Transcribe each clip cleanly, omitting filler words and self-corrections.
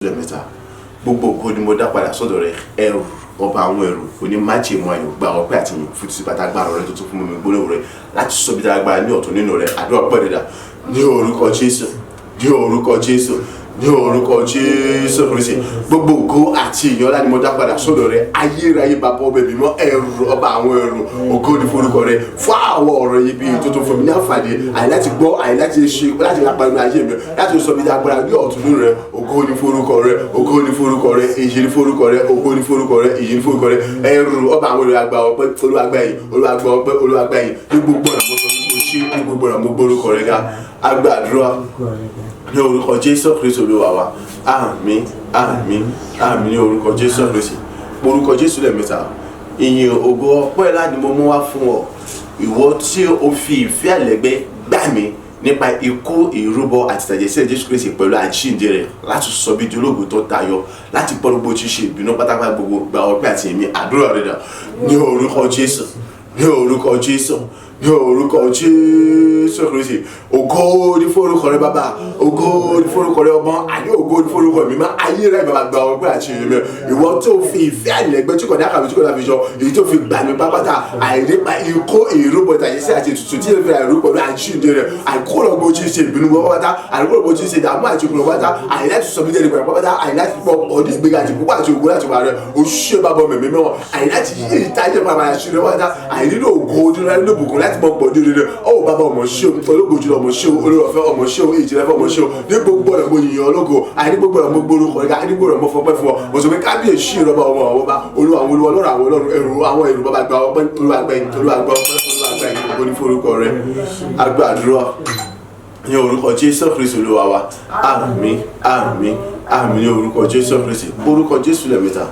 Lẹ́ẹ̀mẹ́ta. Gbogbo ògo ni mo dá padà sọ́dọ̀ rẹ, ẹrù ọba àwọn ẹrù onímájèmú ayọ̀, gba ọpẹ́ àti ìyìn fún títí bàtà agbára rẹ tuntun fún mi gbólóhùn rẹ láti sọ bí dára ní ọ̀tún nínú rẹ. Àdúrà pẹ́ dídà ní orúkọ Jésù, ní orúkọ Jésù, ní orúkọ Jésù Kristi. Gbogbo ògo àti ìyìn ọlá ni mo dá padà sọ́dọ̀ rẹ, ayérayé, bàbá ọbẹ̀ mímọ́, ẹrù ọba àwọn ẹrù. Ògo ní forúkọ rẹ fún àwọn ọ̀rọ̀ yìí bí tuntun fún mi ní àǹfààní àyè láti gbọ́, àyè láti ṣe, láti lápá inú ayé mi, láti sọ bí dára ní ọ̀tún nínú rẹ. Ògo ní forúkọ rẹ, ògo ní forúkọ rẹ, èyí ní forúkọ rẹ, ògo ní forúkọ rẹ, èyí ní forúkọ rẹ. Ẹrù ọba àwọn ẹrù, àgbà ọpẹ́, Olúwa gbà yìí, Olúwa gbà ọpẹ́, Olúwa gbà yìí. Ní gbogbo ọ̀nà mo sọ wípé o ṣé, ní gbogbo ọ̀nà mo gbórúkọ rẹ ga. Agbàdúrà ní orúkọ Jésù Kristu Olúwa wa. Àmín, àmín, àmín ní orúkọ Jésù Kristi. Orúkọ Jésù lẹ́ẹ̀mẹ́ta. Ìyìn, ògo, ọpẹ́ ńlá ni mo mú wá fún ọ, ìwọ tí o fi ìfẹ́ àìlẹ́gbẹ́ gbà mí nípa ikú, ìrúbọ àti ìtàjẹ̀sílẹ̀ Jésù Kristi pẹ̀lú àjíǹde rẹ̀, láti sọ bí di ológo tó tayọ, láti bọ́ gbogbo tí ṣe ìbínú pátápátá gbogbo. Gba ọpẹ́ àti èmi. Àdúrà rẹ̀ dà ní orúkọ Jésù, ní orúkọ Jésù, ní orúkọ Jésù Kristi. Ògo ní forúkọ rẹ, bàbá, ògo ní forúkọ rẹ, ọmọ, àní ògo ní forúkọ mi má ayé rẹ. Bàbá, gba ọpẹ́ àti èmi, ìwọ tó fi ìfẹ́ àìlẹ́gbẹ́ tí kò ní àkàwé, tí kò ní àfijọ, èyí tó fi gbà mí pápátá àìnípa ikú, ìrúbọ, ìtàjẹsí àti ètùtù tí èmi àìrú pẹ̀lú àjíǹde rẹ, àìkúrò tí ń ṣe ìbínú pápátá, àìkúrò tí ń ṣe ìdààmú àti ìkùnà pápátá, àìláti sọ mí jẹ́ pápátá, àìláti pọ̀ ọdún ìgbéga àti púpọ̀ àti ògo láti wà rẹ oṣù bàbá mẹ̀mí mẹ́wọ̀n, àìláti yí ìtajẹ́ bàbá àṣírí pápátá, àìnílò ògo ojú rẹ nínú ìbùkún láti mọ pọ̀ ní rere. Ọ̀ bàbá, ọmọ ṣé o, ológo jùlọ, ọmọ ṣé o, olórọ̀fẹ́, ọmọ ṣé o, ìjìnlẹ̀ ọmọ ṣé o. Ní gbogbo ọ̀nà mo yìn ọ́ lógo, àìní gbogbo ọ̀nà mo gbórúkọ rẹ, àìní gbogbo ọ̀nà mo fọpẹ́ fún ọ. Mo sọ pé kábíyèsí, ìrọ̀bà ọmọ àwọn ọba, olúwa àwọn olúwa, ọlọ́run àwọn ọlọ́run, ẹrù àwọn ẹrù. Bàbá, gba ọpẹ́, Olúwa gbà yín, Olúwa gba ọpẹ́, Olúwa gbà yín. Ògo ní forúkọ rẹ. Agbàdúrà ní orúkọ Jésù Kristu Olúwa wa. Àmín, àmín, àmín ní orúkọ Jésù Kristi. Orúkọ Jésù lẹ́ẹ̀mẹ́ta.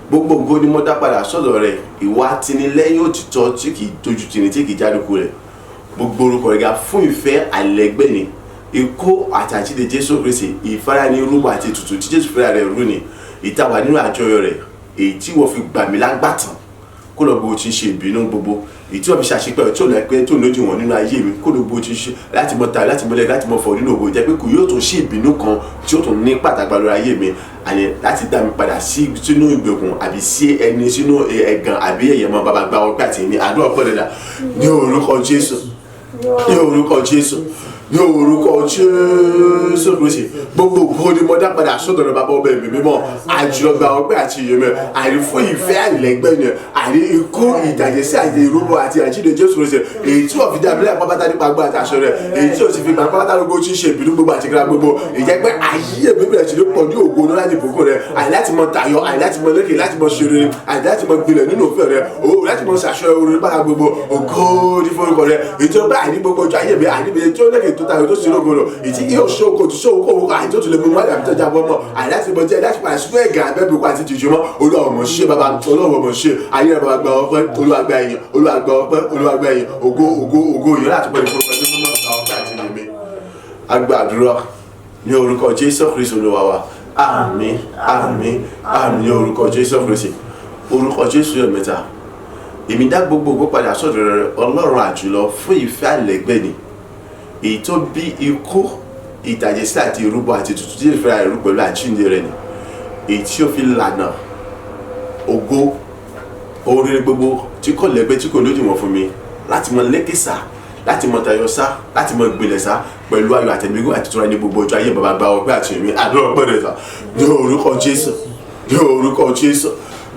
Gbogbo ògo ni mo dá padà sọ́dọ̀ rẹ, ìwà atinilẹ́yìn òtítọ́ tí kì í dojú tini, tí kì í jáde rẹ̀. Gbogbo orúkọ rẹ̀ ga fún ìfẹ́ àìlẹ́gbẹ́ ni ikú àti àjíǹde Jésù Kristi, ìfarani rúbọ àti ètùtù tí Jésù fẹ́ra rẹ̀ rú ni ìtawà nínú àjọyọ̀ rẹ̀, èyí tí wọ́n fi gbà mí lágbàtàn kó lọ gbogbo tí ń ṣe ìbínú gbogbo, èyí tí wọ́n fi ṣàṣepẹ́ tí ò lẹ́pẹ́ tó lójú wọn nínú ayé mi, kó lọ gbogbo tí ń ṣe láti mọ tàbí láti mọ lẹ́yìn láti mọ fọ nínú ògo, jẹ́ pé kò yóò tún ṣe ìbínú kan tí ó tún ní pàtàkì lórí ayé mi, àní láti dá mi padà sí sínú ìgbèkùn àbí sí ẹni sínú ẹ̀gàn àbí ẹ̀yẹ̀mọ́. Bàbá, gba ọpẹ́ àti èmi. Àdúrà pọ̀ dẹ̀dà ní orúkọ Jésù, ní orúkọ Jésù, ní orúkọ Jésù Kristi. Gbogbo ògo ni mo dá padà sọ́dọ̀ rẹ, bàbá, ọbẹ̀ mi mímọ́, àjùlọgba ọpẹ́ àti ìyẹmẹ, àní fún ìfẹ́ àìlẹ́gbẹ́ ni, àní ikú, ìdàjẹsí àti ìrúbọ àti àjíǹde Jésù Kristi, èyí tí wọ́n fi dá mi lẹ́yìn pápátá nípa agbára àti aṣọ rẹ̀, èyí tí ó sì fi gbà pápátá gbogbo tí ń ṣe ìbínú gbogbo àti ìkìlá gbogbo, ìjẹ́ pé ayé mi bẹ̀rẹ̀ sí ní pọ̀ ní ògo ní láti bùkún rẹ̀, àní láti mọ tayọ, àní láti mọ lékè, láti mọ ṣe rere, àní láti mọ gbilẹ̀ nínú òfin rẹ̀ o, láti mọ ṣàṣọ orin bára gbogbo. Ògo ní forúkọ rẹ̀, èyí tí ó bá àní gbogbo ọjọ́ ayé mi, àní mi tí ó lékè tó tayọ, tó sì rógo lọ, èyí tí yóò ṣe oko tó ṣe oko oko, àní tó tún lè mú wáyà tó jábọ́ mọ́, àní láti mọ jẹ́ láti padà sínú ẹ̀gà abẹ́bùkún àti jìjì mọ́. Olúwa, ọmọ ṣe, bàbá, Ọlọ́run, ọmọ ṣe ayé rẹ̀. Bàbá, gba ọpẹ́, Olúwa gba ẹ̀yìn, Olúwa gba ọpẹ́, Olúwa gba ẹ̀yìn. Ògo, ògo, ògo yìí láti pẹ́ ìforúkọ tó mọ́. Gba ọpẹ́ àti ìyìn mi. Agbàdúrà ní orúkọ Jésù Kristu Olúwa wa. Àmín, àmín, àmín ní orúkọ Jésù Kristi. Orúkọ Jésù lẹ́ẹ̀mẹ́ta. Èmi dá gbogbo ògo padà sọ́dọ̀ rẹ, Ọlọ́run àjùlọ, fún ìfẹ́ àìlẹ́gbẹ́ ni, èyí tó bí ikú, ìtàjẹ̀sílẹ̀ àti ìrúbọ àti ètùtù tí ìfẹ́ rẹ̀ rú pẹ̀lú àjíǹde rẹ̀ ni, èyí tí ó fi lànà ògo oríire gbogbo tí kò lẹ́gbẹ́, tí kò lódiwọ̀n fún mi, láti mọ lékè sá, láti mọ tayọ sá, láti mọ gbilẹ̀ sá pẹ̀lú ayọ̀ àtẹ̀mígún àti ìtura ní gbogbo ọjọ́ ayé. Bàbá, gba ọpẹ́ àti èmi. Àdúrà ọpẹ́ rẹ̀ sà ní orúkọ Jésù, ní orúkọ Jésù,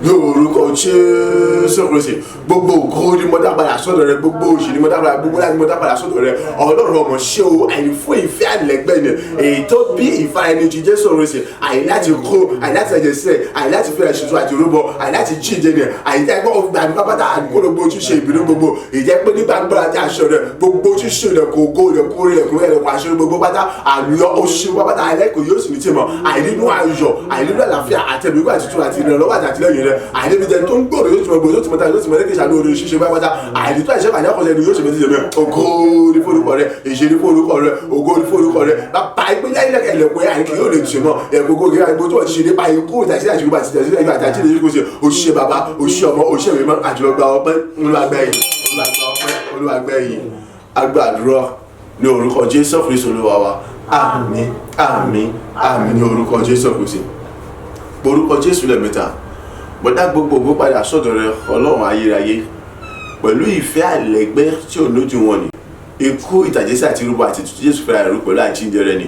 ní orúkọ Jésù Kristi. Gbogbo ògo ni mo dá padà sọ́dọ̀ rẹ, gbogbo òṣì ni mo dá padà, gbogbo láti mo dá padà sọ́dọ̀ rẹ, Ọlọ́run. Ọmọ ṣé o, àyè fún ìfẹ́ àìlẹ́gbẹ́ ni, èyí tó bí ìfara ẹni ju Jésù Kristi, àyè láti kó, àyè láti ẹ̀jẹ̀ sílẹ̀, àyè láti fi ẹ̀ṣin àti rúbọ, àyè láti jíǹde ni, àyè tí a gbọ́ gbà ní pápátá àgbọ̀dọ̀ ojúṣe ìbínú gbogbo, ìjẹ́ pé nígbà gbọ́dọ̀ àti aṣọ rẹ gbogbo ojúṣe rẹ kò go rẹ kó rẹ kó rẹ kó aṣọ gbogbo pátá àlùyọ oṣù pápátá àìlẹ́kọ̀ọ́ yóò sì ní tìmọ̀, àìnínú ayọ̀, àìnínú àlàáfíà, àtẹ̀mígbà àtìtúrà àti ìrànlọ́wọ́ àti àtìlẹ́yìn rẹ, àìníbi tó ń gbòòrò yóò ti mọ gbòòrò, yóò ti mọ tayọ, yóò ti mọ lẹ́kẹ̀ẹ́ ìṣàánú orí ṣíṣe pápátá, àìnító àìṣẹ́ pàdé ọkọ̀ ẹni yóò ṣe méjì jẹmẹ́. Ògo ní forúkọ rẹ, ìṣe ní forúkọ rẹ, ògo ní forúkọ rẹ, bàbá. Ìpínlẹ̀ ilẹ̀ ẹ̀lẹ́kùn àìkè yóò lè tì mọ́ ẹ̀kọ́ gbogbo gbogbo tó ti ṣe nípa ikú, ìtàsí àti ìrúbà àti ìtàsí àti àti ìtàsí àti òṣìṣẹ́ bàbá, òṣìṣẹ́ ọmọ, òṣìṣẹ́ mímọ́, àjùlọgba ọpẹ́, Olúwa gbà ẹ̀yìn, Olúwa gba ọpẹ́, Olúwa gba ẹ̀yìn. Agbàdúrà ní orúkọ Jésù Kristu Olúwa wa. Àmín, àmín, àmín ní orúkọ Jésù Kristi. Orúkọ Jésù lẹ́ẹ̀mẹ́ta. Mo dá gbogbo ògo padà sọ́dọ̀ rẹ, Ọlọ́run ayérayé, pẹ̀lú ìfẹ́ àìlẹ́gbẹ́ tí ò lójú wọn ni ikú ìtàjẹsí àti irúbọ àti ètùtù Jésù fẹ́ra ẹ̀rú pẹ̀lú àjíǹde rẹ ni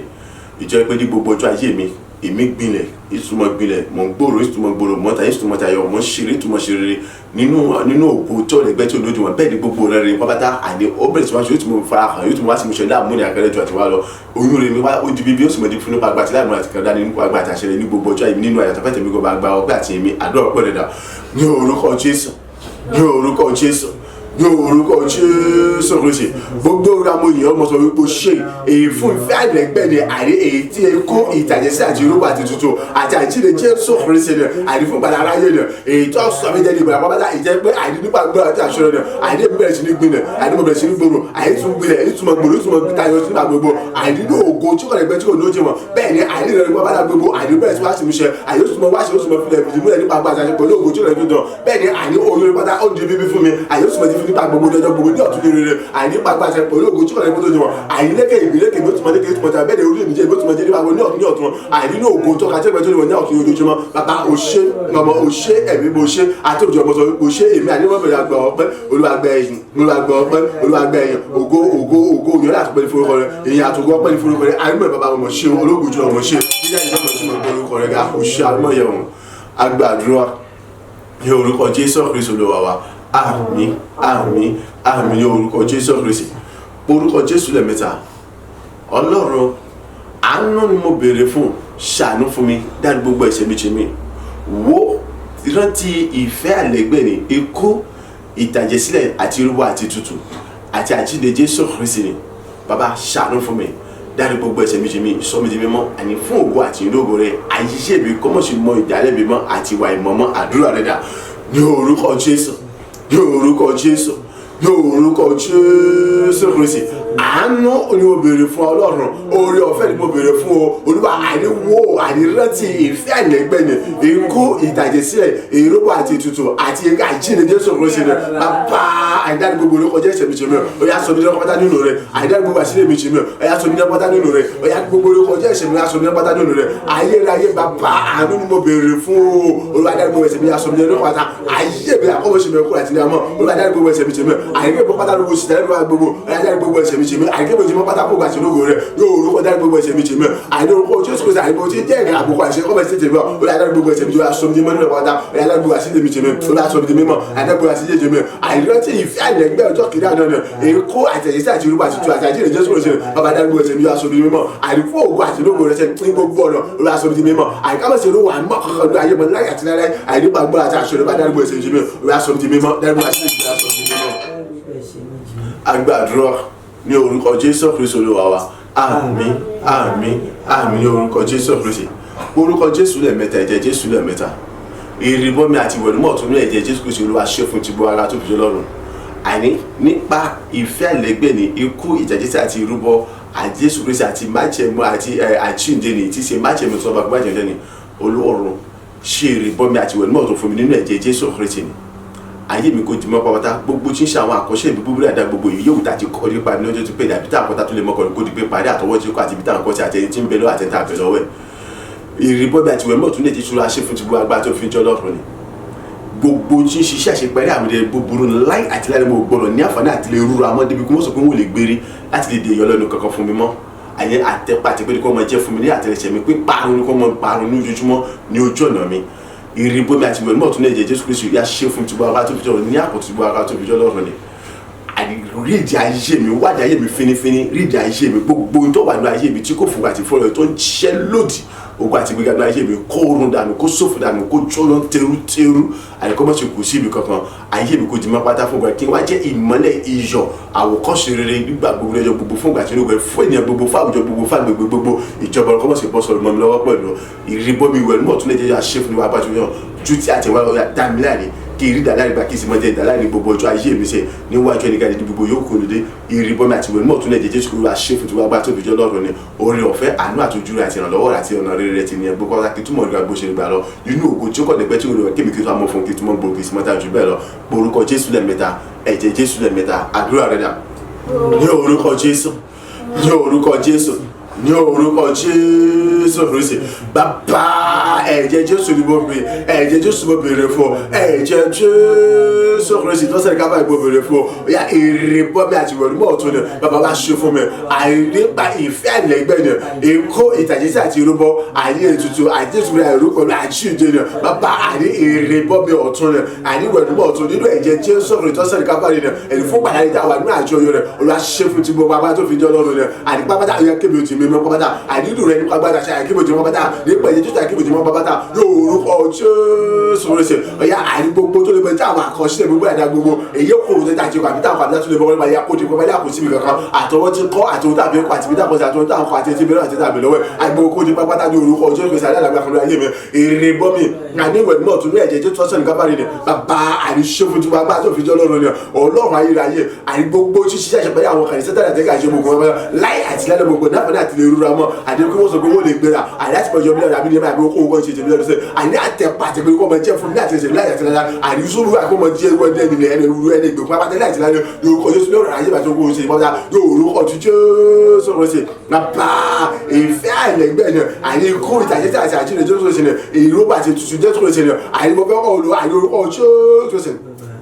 ìjọ pé ní gbogbo ọjọ́ ayé mi, èmi gbilẹ̀, ìtumọ̀ gbilẹ̀, mò ń gbòòrò, ìtumọ̀ gbòòrò, mò ń ta, ìtumọ̀ tayọ, mò ń ṣeré, ìtumọ̀ ṣe rere nínú ògo tí ọ̀lẹ́gbẹ́ tí olójú wọn. Bẹ́ẹ̀ ni gbogbo rẹ̀ rẹ̀ pápátá àní ó bẹ̀rẹ̀ sí wá ṣe, yóò tún mọ fara hàn, yóò tún wá sí mo ṣe láàmú ní akẹ́rẹ́ ju àti wá lọ. Oyún rẹ̀ mi wá ó di bíbí, ó sì mọ̀ di fún nípa àgbà àti láàmú àti kàdá nípa àgbà àti àṣẹrẹ ní gbogbo ọjọ́ ayé mi nínú àyàtọ̀ fẹ́tẹ̀mí kò bá gba ọpẹ́ àti èmi. Àdúrà ọpẹ́ rẹ̀ dà ní orúkọ Jésù, ní orúkọ Jésù, ní orúkọ Jésù Kristi. Gbogbo ramóyìn ọmọ sọ wípé ó ṣe èyí fún ìfẹ́ àìlẹ́gbẹ́ ni àrí èyí tí ẹ kó ìtàjẹsí àti irúgbà àti tuntun àti àjíǹde Jésù Kristi ni àrí fún ìgbàlà aráyé ni èyí tó sọ mí jẹ́ ní ìgbàlà pátá ìjẹ́ pé àrí nípa gbọ́dọ̀ àti àṣọ rẹ̀ àrí èmi bẹ̀rẹ̀ sí ní gbìnà, àrí mo bẹ̀rẹ̀ sí ní gbòòrò, àrí tún gbilẹ̀, èyí túmọ̀ gbòòrò, túmọ̀ tayọ sí nípa gbogbo àrí nínú ògo tí kò lẹ́gbẹ́ tí kò lójú mọ̀. Bẹ́ẹ̀ ni àrí rẹ̀ nípa bàtà gbogbo àrí bẹ̀rẹ̀ sí wá sí mi ṣe, àrí túmọ̀ wá sí, ó túmọ̀ filẹ̀ fìdí múlẹ̀ nípa agbára àti pẹ̀lú ògo tí kò lẹ́gbẹ́ dán. Bẹ́ẹ̀ ni àrí oyún pátá ó di bíbí fún mi, àrí ó túmọ̀ di fún nípa gbogbo dọjọ́ gbogbo ní ọ̀tún ní rere, àìní pàgbà àṣẹ pẹ̀lú ògo tí kò lẹ́gbẹ́ tó jùmọ̀, àìní lékè ìbílékè ìbí ó túmọ̀ lékè ìtumọ̀ tàbí bẹ́ẹ̀ ni orí mi jẹ́ ìbí ó túmọ̀ jẹ́ nípa gbogbo ní ọ̀tún ní ọ̀tún, àìní ní ògo tó ka tẹ́gbẹ́ tó jùmọ̀ ní ọ̀tún ní ojoojúmọ́. Bàbá o ṣé, ọmọ o ṣé, ẹ̀mí mo ṣé, àti òjò ọmọ sọ wípé o ṣé. Èmi àní wọ́n bẹ̀rẹ̀ àgbà ọpẹ́, Olúwa gba ẹ̀yìn, Olúwa gba ọpẹ́, Olúwa gba ẹ̀yìn, ògo ògo ògo òyìn láti pẹ́ ní forúkọ rẹ̀, èyí àtògo ọpẹ́ ní forúkọ rẹ̀. Àìmọ̀ bàbá ọmọ ṣé, ológun jù ọmọ ṣé, jíjá ìjọba tí mo gbọ́ orúkọ rẹ̀ ga o ṣé. Àmọ́ yẹ̀wọ̀n agbàdúrà ní orúkọ Jésù Kristi Olúwa wa. Àmín, àmín, àmín ní orúkọ Jésù Kristi. Orúkọ Jésù lẹ́ẹ̀mẹ́ta. Ọlọ́run àánú ni mo béèrè fún, ṣàánú fún mi, dárí gbogbo ẹ̀ṣẹ̀ mi jì mí. Wo rántí ìfẹ́ àìlẹ́gbẹ́ ni ikú ìtàjẹ̀sílẹ̀ àti irúbọ àti tútù àti àjíǹde Jésù Kristi ni. Bàbá ṣàánú fún mi, dárí gbogbo ẹ̀ṣẹ̀ mi jì mí, sọ mi di mímọ́, àní fún ògo àti ìlógo rẹ. Àyíṣe mi kọ́mọ̀sí mọ ìdálẹ́bi mọ́ àti ìwà ìmọ̀mọ́. Àdúrà rẹ dà ní orúkọ Jésù, ní orúkọ Jésù, ní orúkọ Jésù Kristi. Àánú ni mo béèrè fún Ọlọ́run, oore ọ̀fẹ́ ni mo béèrè fún o Olúwa. Àníwó ànírántí ìfẹ́ àìlẹ́gbẹ́ ni ikú ìtàjẹ̀sílẹ̀ ìrúbọ àti ètùtù àti àjíǹde Jésù Kristi ni. Bàbá àìdáni gbogbo orúkọ Jésù mi jì mí, ó yá sọ mí lọ́kọ́ pátá nínú rẹ̀. Àìdáni gbogbo àṣírí mi jì mí, ó yá sọ mí lọ́kọ́ pátá nínú rẹ̀. Ó yá gbogbo orúkọ Jésù mi, ó yá sọ mí lọ́kọ́ pátá nínú rẹ̀. Ayérayé bàbá àánú ni mo béèrè fún o Olúwa. Àìdáni gbogbo ẹ̀ṣẹ̀ mi, yá sọ mí lọ́kọ́ pátá. Ayé mi àkọ́wọ́ ṣe mi kúrò àti ní àmọ́. Olúwa àìdáni gbogbo ẹ̀ṣẹ̀ mi jì mí, àìké mi pátá lóko ṣìṣẹ́ lọ́wọ́ gbogbo. Àìdáni gbogbo ẹ̀ṣẹ̀ mi jì mí, àìké mi jì mí pátá kó àti lógo rẹ̀ yóò orúkọ dárí gbogbo ẹ̀ṣẹ̀ mi jì mí. Àìní orúkọ Jésù Kristi, àìní tí jẹ́ ìrìn àbùkù àṣẹ kọ́mẹ̀ sí tèmi. Olúwa àìdáni gbogbo ẹ̀ṣẹ̀ mi jì mí, sọ mi mímọ́ pátá. Àìdáni gbogbo àṣírí mi jì mí, Olúwa sọ mi di mímọ́. Àìdáni gbogbo àṣírí jì mí, àìrántí ìfẹ́ àìlẹ́gbẹ́ ọjọ́ kìíní àná ni èkó àtẹ̀yẹsí àti irúgbà àti tu àti àjíǹde Jésù Kristi. Bàbá dárí gbogbo ẹ̀ṣẹ̀ mi, sọ mi di mímọ́, àìfún ògo àti lógo rẹ̀ ṣe ní gbogbo ọ̀nà. Olúwa sọ mi di mímọ́, àìkámọ̀sí olówó àmọ́ kankan ní ayé mọ́ láyé àti láyé. Àìnígbàgbọ́ àti àṣọ rẹ̀ bá dárí gbogbo ẹ̀ṣẹ̀ mi jì mí, Olúwa sọ mi di mímọ́, dárí gbogbo àṣírí mi, sọ mi di mímọ́. Agbàdúrà ní orúkọ Jésù Kristi Olúwa wa. Àmín, àmín, àmín ní orúkọ Jésù Kristi. Orúkọ Jésù lẹ́ẹ̀mẹ́ta, ẹ̀jẹ̀ Jésù lẹ́ẹ̀mẹ́ta. Ìrìbọmi àti ìwẹ̀nùmọ́ ọ̀tún ní ẹ̀jẹ̀ Jésù Kristi Olúwa ṣe fún ti gbọ́ ara tó fi jọ lọ́rùn. Àní nípa ìfẹ́ àìlẹ́gbẹ́ ní ikú ìtàjẹsí àti ìrúbọ àti Jésù Kristi àti májẹ̀mú àti àjíǹde ní tí ṣe májẹ̀mú tó bá gbàjẹ́ jẹ́ ni Olúọ̀run ṣe ìrìbọmi àti ìwẹ̀nùmọ́ ọ̀tún fún mi nínú ẹ̀jẹ̀ Jésù Kristi ni. Ayé mi kò di mọ́ pátá, gbogbo tí ń ṣe àwọn àkọsílẹ̀ mi búburú àdá gbogbo yìí yóò tàbí kọ́ nípa mi lọ́jọ́ tó pé dàbí tá àkọ́tà tó lè mọ́kànlá kó di pé parí àtọwọ́ tí kò àti ibi táwọn kọ́ sí àti ẹni tí ń bẹ lọ́wọ́ àti ẹni tá a bẹ lọ́wọ́ ẹ̀. Ìrìbọmi àti ìwẹ̀nùmọ́ ọ̀tún lè ti ṣúra ṣe fún ti gbogbo agbára tó fi ń jọ́ lọ́rùn ni. Gbogbo tí ń ṣiṣẹ́ àṣepẹ́rẹ́ àmì rẹ̀ búburú láì àti láì mo gbọ́dọ̀ ní àǹfààní àti lè rúra mọ́ débi kí wọ́n sọ pé wọ́n lè gbére láti lè dè ìyọlẹ́nu kankan fún mi mọ́. Àyẹ àtẹ́pà àti pé kí wọ́n máa jẹ́ fún mi ní àtẹlẹsẹ̀ mi pé parun ni kí wọ́n máa parun ní ojoojúmọ́ ní ojú ọ̀nà mi. Ìrìbọmi àti ìwẹ̀nùmọ́ ọ̀tún lè jẹ́ Jésù Kristi yá ṣe fún ti gbogbo agbára tó fi jọ́ ní àpótí gbogbo agbára tó fi jọ́ lọ́rùn ni. Rídìí ayé mi, wádìí ayé mi fínífíní, rídìí ayé mi, gbogbo ohun tó wà ní ayé mi tí kò fún àti fọlọ tó ń ṣiṣẹ́ lòdì ogun àti gbígbà ní ayé mi, kó run dànù, kó ṣòfò dànù, kó jóná teruteru, àyíkọ́ mọ̀ ṣe kù sí ibi kankan. Ayé mi kò di mọ́ pátá fún ìgbà kí n wá jẹ́ ìmọ́lẹ̀ iyọ̀ àwòkọ́ṣe rere nígbà gbogbo lọ́jọ́ gbogbo fún ìgbà tí ó gbẹ fún ènìyàn gbogbo fún àwùjọ gbogbo fún àgbègbè gbogbo ìjọba ọkọ̀ mọ̀ sí bọ́ sọ̀rọ̀ mọ́ mi lọ́wọ́ pẹ̀lú ìrìbọmi ìwẹ̀nùmọ́ tún lè jẹ́ àṣẹ fún wa bá ti yàn ju tí àtẹ̀wá ọ̀yà dá mi láre kí ìrí ìdàláre bá kí sì mọ jẹ ìdàláre gbogbo ọjọ́ ayé mi ṣe níwájú ẹnìkan ní gbogbo yòókù nílé. Ìrìbọmi àti ìwẹ̀nùmọ́ tún lè jẹ́ Jésù Kristi àṣẹ fún tiwa gbá tó fi jọ lọ́rùn ni. Oore ọ̀fẹ́ àánú àti ojú rẹ̀ àti ìrànlọ́wọ́ rẹ̀ àti ọ̀nà rere rẹ̀ ti ní ẹgbẹ́ pátá kí túmọ̀ nígbà gbóṣe gbà lọ inú ògo tí ó kọ̀ lẹ́gbẹ́ tí ó rẹ̀ kémi kí tó amọ̀ fún kí túmọ̀ gbòógì sí mọ́tà jù bẹ́ẹ̀ lọ. Orúkọ Jésù lẹ́ẹ̀mẹ́ta, ẹ̀jẹ̀ Jésù lẹ́ẹ̀mẹ́ta. Àdúrà rẹ̀ dà ní orúkọ Jésù, ní orúkọ Jésù, ní orúkọ Jésù Kristi. Bàbá Ẹ̀jẹ̀ Jésù ni mo bèrè, ẹ̀jẹ̀ Jésù mo bèrè fún, ẹ̀jẹ̀ Jésù Kristi tó sẹ́ni káfá ìgbò bèrè fún. Ọ̀yà èrè bọ́ mi àti ìwẹ̀nùmọ́ ọ̀tun ni bàbá wa ṣe fún mi. Àìnípa ìfẹ́ àìlẹ́gbẹ́ ni èkó ìtàjẹ́sí àti ìrúbọ àní ètùtù àti ètùtù àìrú pẹ̀lú àjíǹde ni bàbá. Àní èrè bọ́ mi ọ̀tun ni àní ìwẹ̀nùmọ́ ọ̀tun nínú ẹ̀jẹ̀ Jésù Kristi tó sẹ́ni káfá ni ẹ̀ní fún gbàdáni tá a wà nínú àjọyọ̀ rẹ̀. Olúwa ṣe fún ti gbogbo agbára tó fi jẹ́ Ọlọ́run ni àní pápátá ọ̀yà kébì òtì mímọ́ pápátá ànílù rẹ̀ nípa agbára ṣe àkébì òtì mímọ́ pápátá nípa ẹ̀jẹ̀ Jésù àkébì òtì mímọ́ pápátá yóò orúkọ Jésù Kristi. Ọ̀yà àní gbogbo tó lè bẹ tí àwọn àkọsílẹ̀ gbogbo ẹ̀dá gbogbo èyí kò tó tàjẹ́ kọ àbí táwọn àbí tó lè bọ́ wọlé wáyé kó ti kọ́ wáyé kò síbi kankan àtọwọ́ ti kọ́ àtọwọ́ tàbí kọ́ àti bídà kọ́sí àtọwọ́ táwọn kọ́ àti etí mìíràn àti tàbí lọ́wọ́ àgbẹ̀ kó ti pápátá ní orúkọ Jésù Kristi alágbà kan lórí ayé mi. Èrè bọ́ mi àní ìwẹ̀ náà tún ní ẹ̀jẹ̀ Jésù sọ́sọ́ nìkan bá rí ni bàbá. Àní ṣé fún tiwa bá tó fi jọ́ lọ́rùn ni Ọlọ́run ayérayé. Àní gbogbo ṣíṣe àṣepẹ́ àwọn kan ìṣẹ́tàlẹ̀ àti àṣẹ gbogbo wọn láì àti lálẹ́ gbogbo náà àti lè rúra mọ́ àti kí wọ́n sọ pé wọ́n lè gbéra àní àti pẹ̀jọ́ mílíọ̀nù àbí ní ẹ̀mí àbí okòwò kan ṣe tèmi lọ́dún sí àní àtẹ̀pà àti pé kó máa jẹ́ fún mi láti ṣe láì àti lálẹ́ àní sùúrù àti kó máa jẹ́ ewu ẹni ẹni ẹni ẹni ẹni ìgbèkùn apáta láì àti lálẹ́ lórúkọ Jésù lórí ayé bàtí okòwò ṣe ìmọ̀ta lórúkọ tí Jésù rẹ̀ ṣe bàbá. Ìfẹ́ àìlẹ́gbẹ́ ni àní ikú ìtàjẹ́tà àti àjíǹde Jésù rẹ̀ ṣe ni ìrúbà àti ètùtù Jésù rẹ̀ ṣe ni àní mo fẹ́ kọ́ olú àní orúkọ Jésù ṣe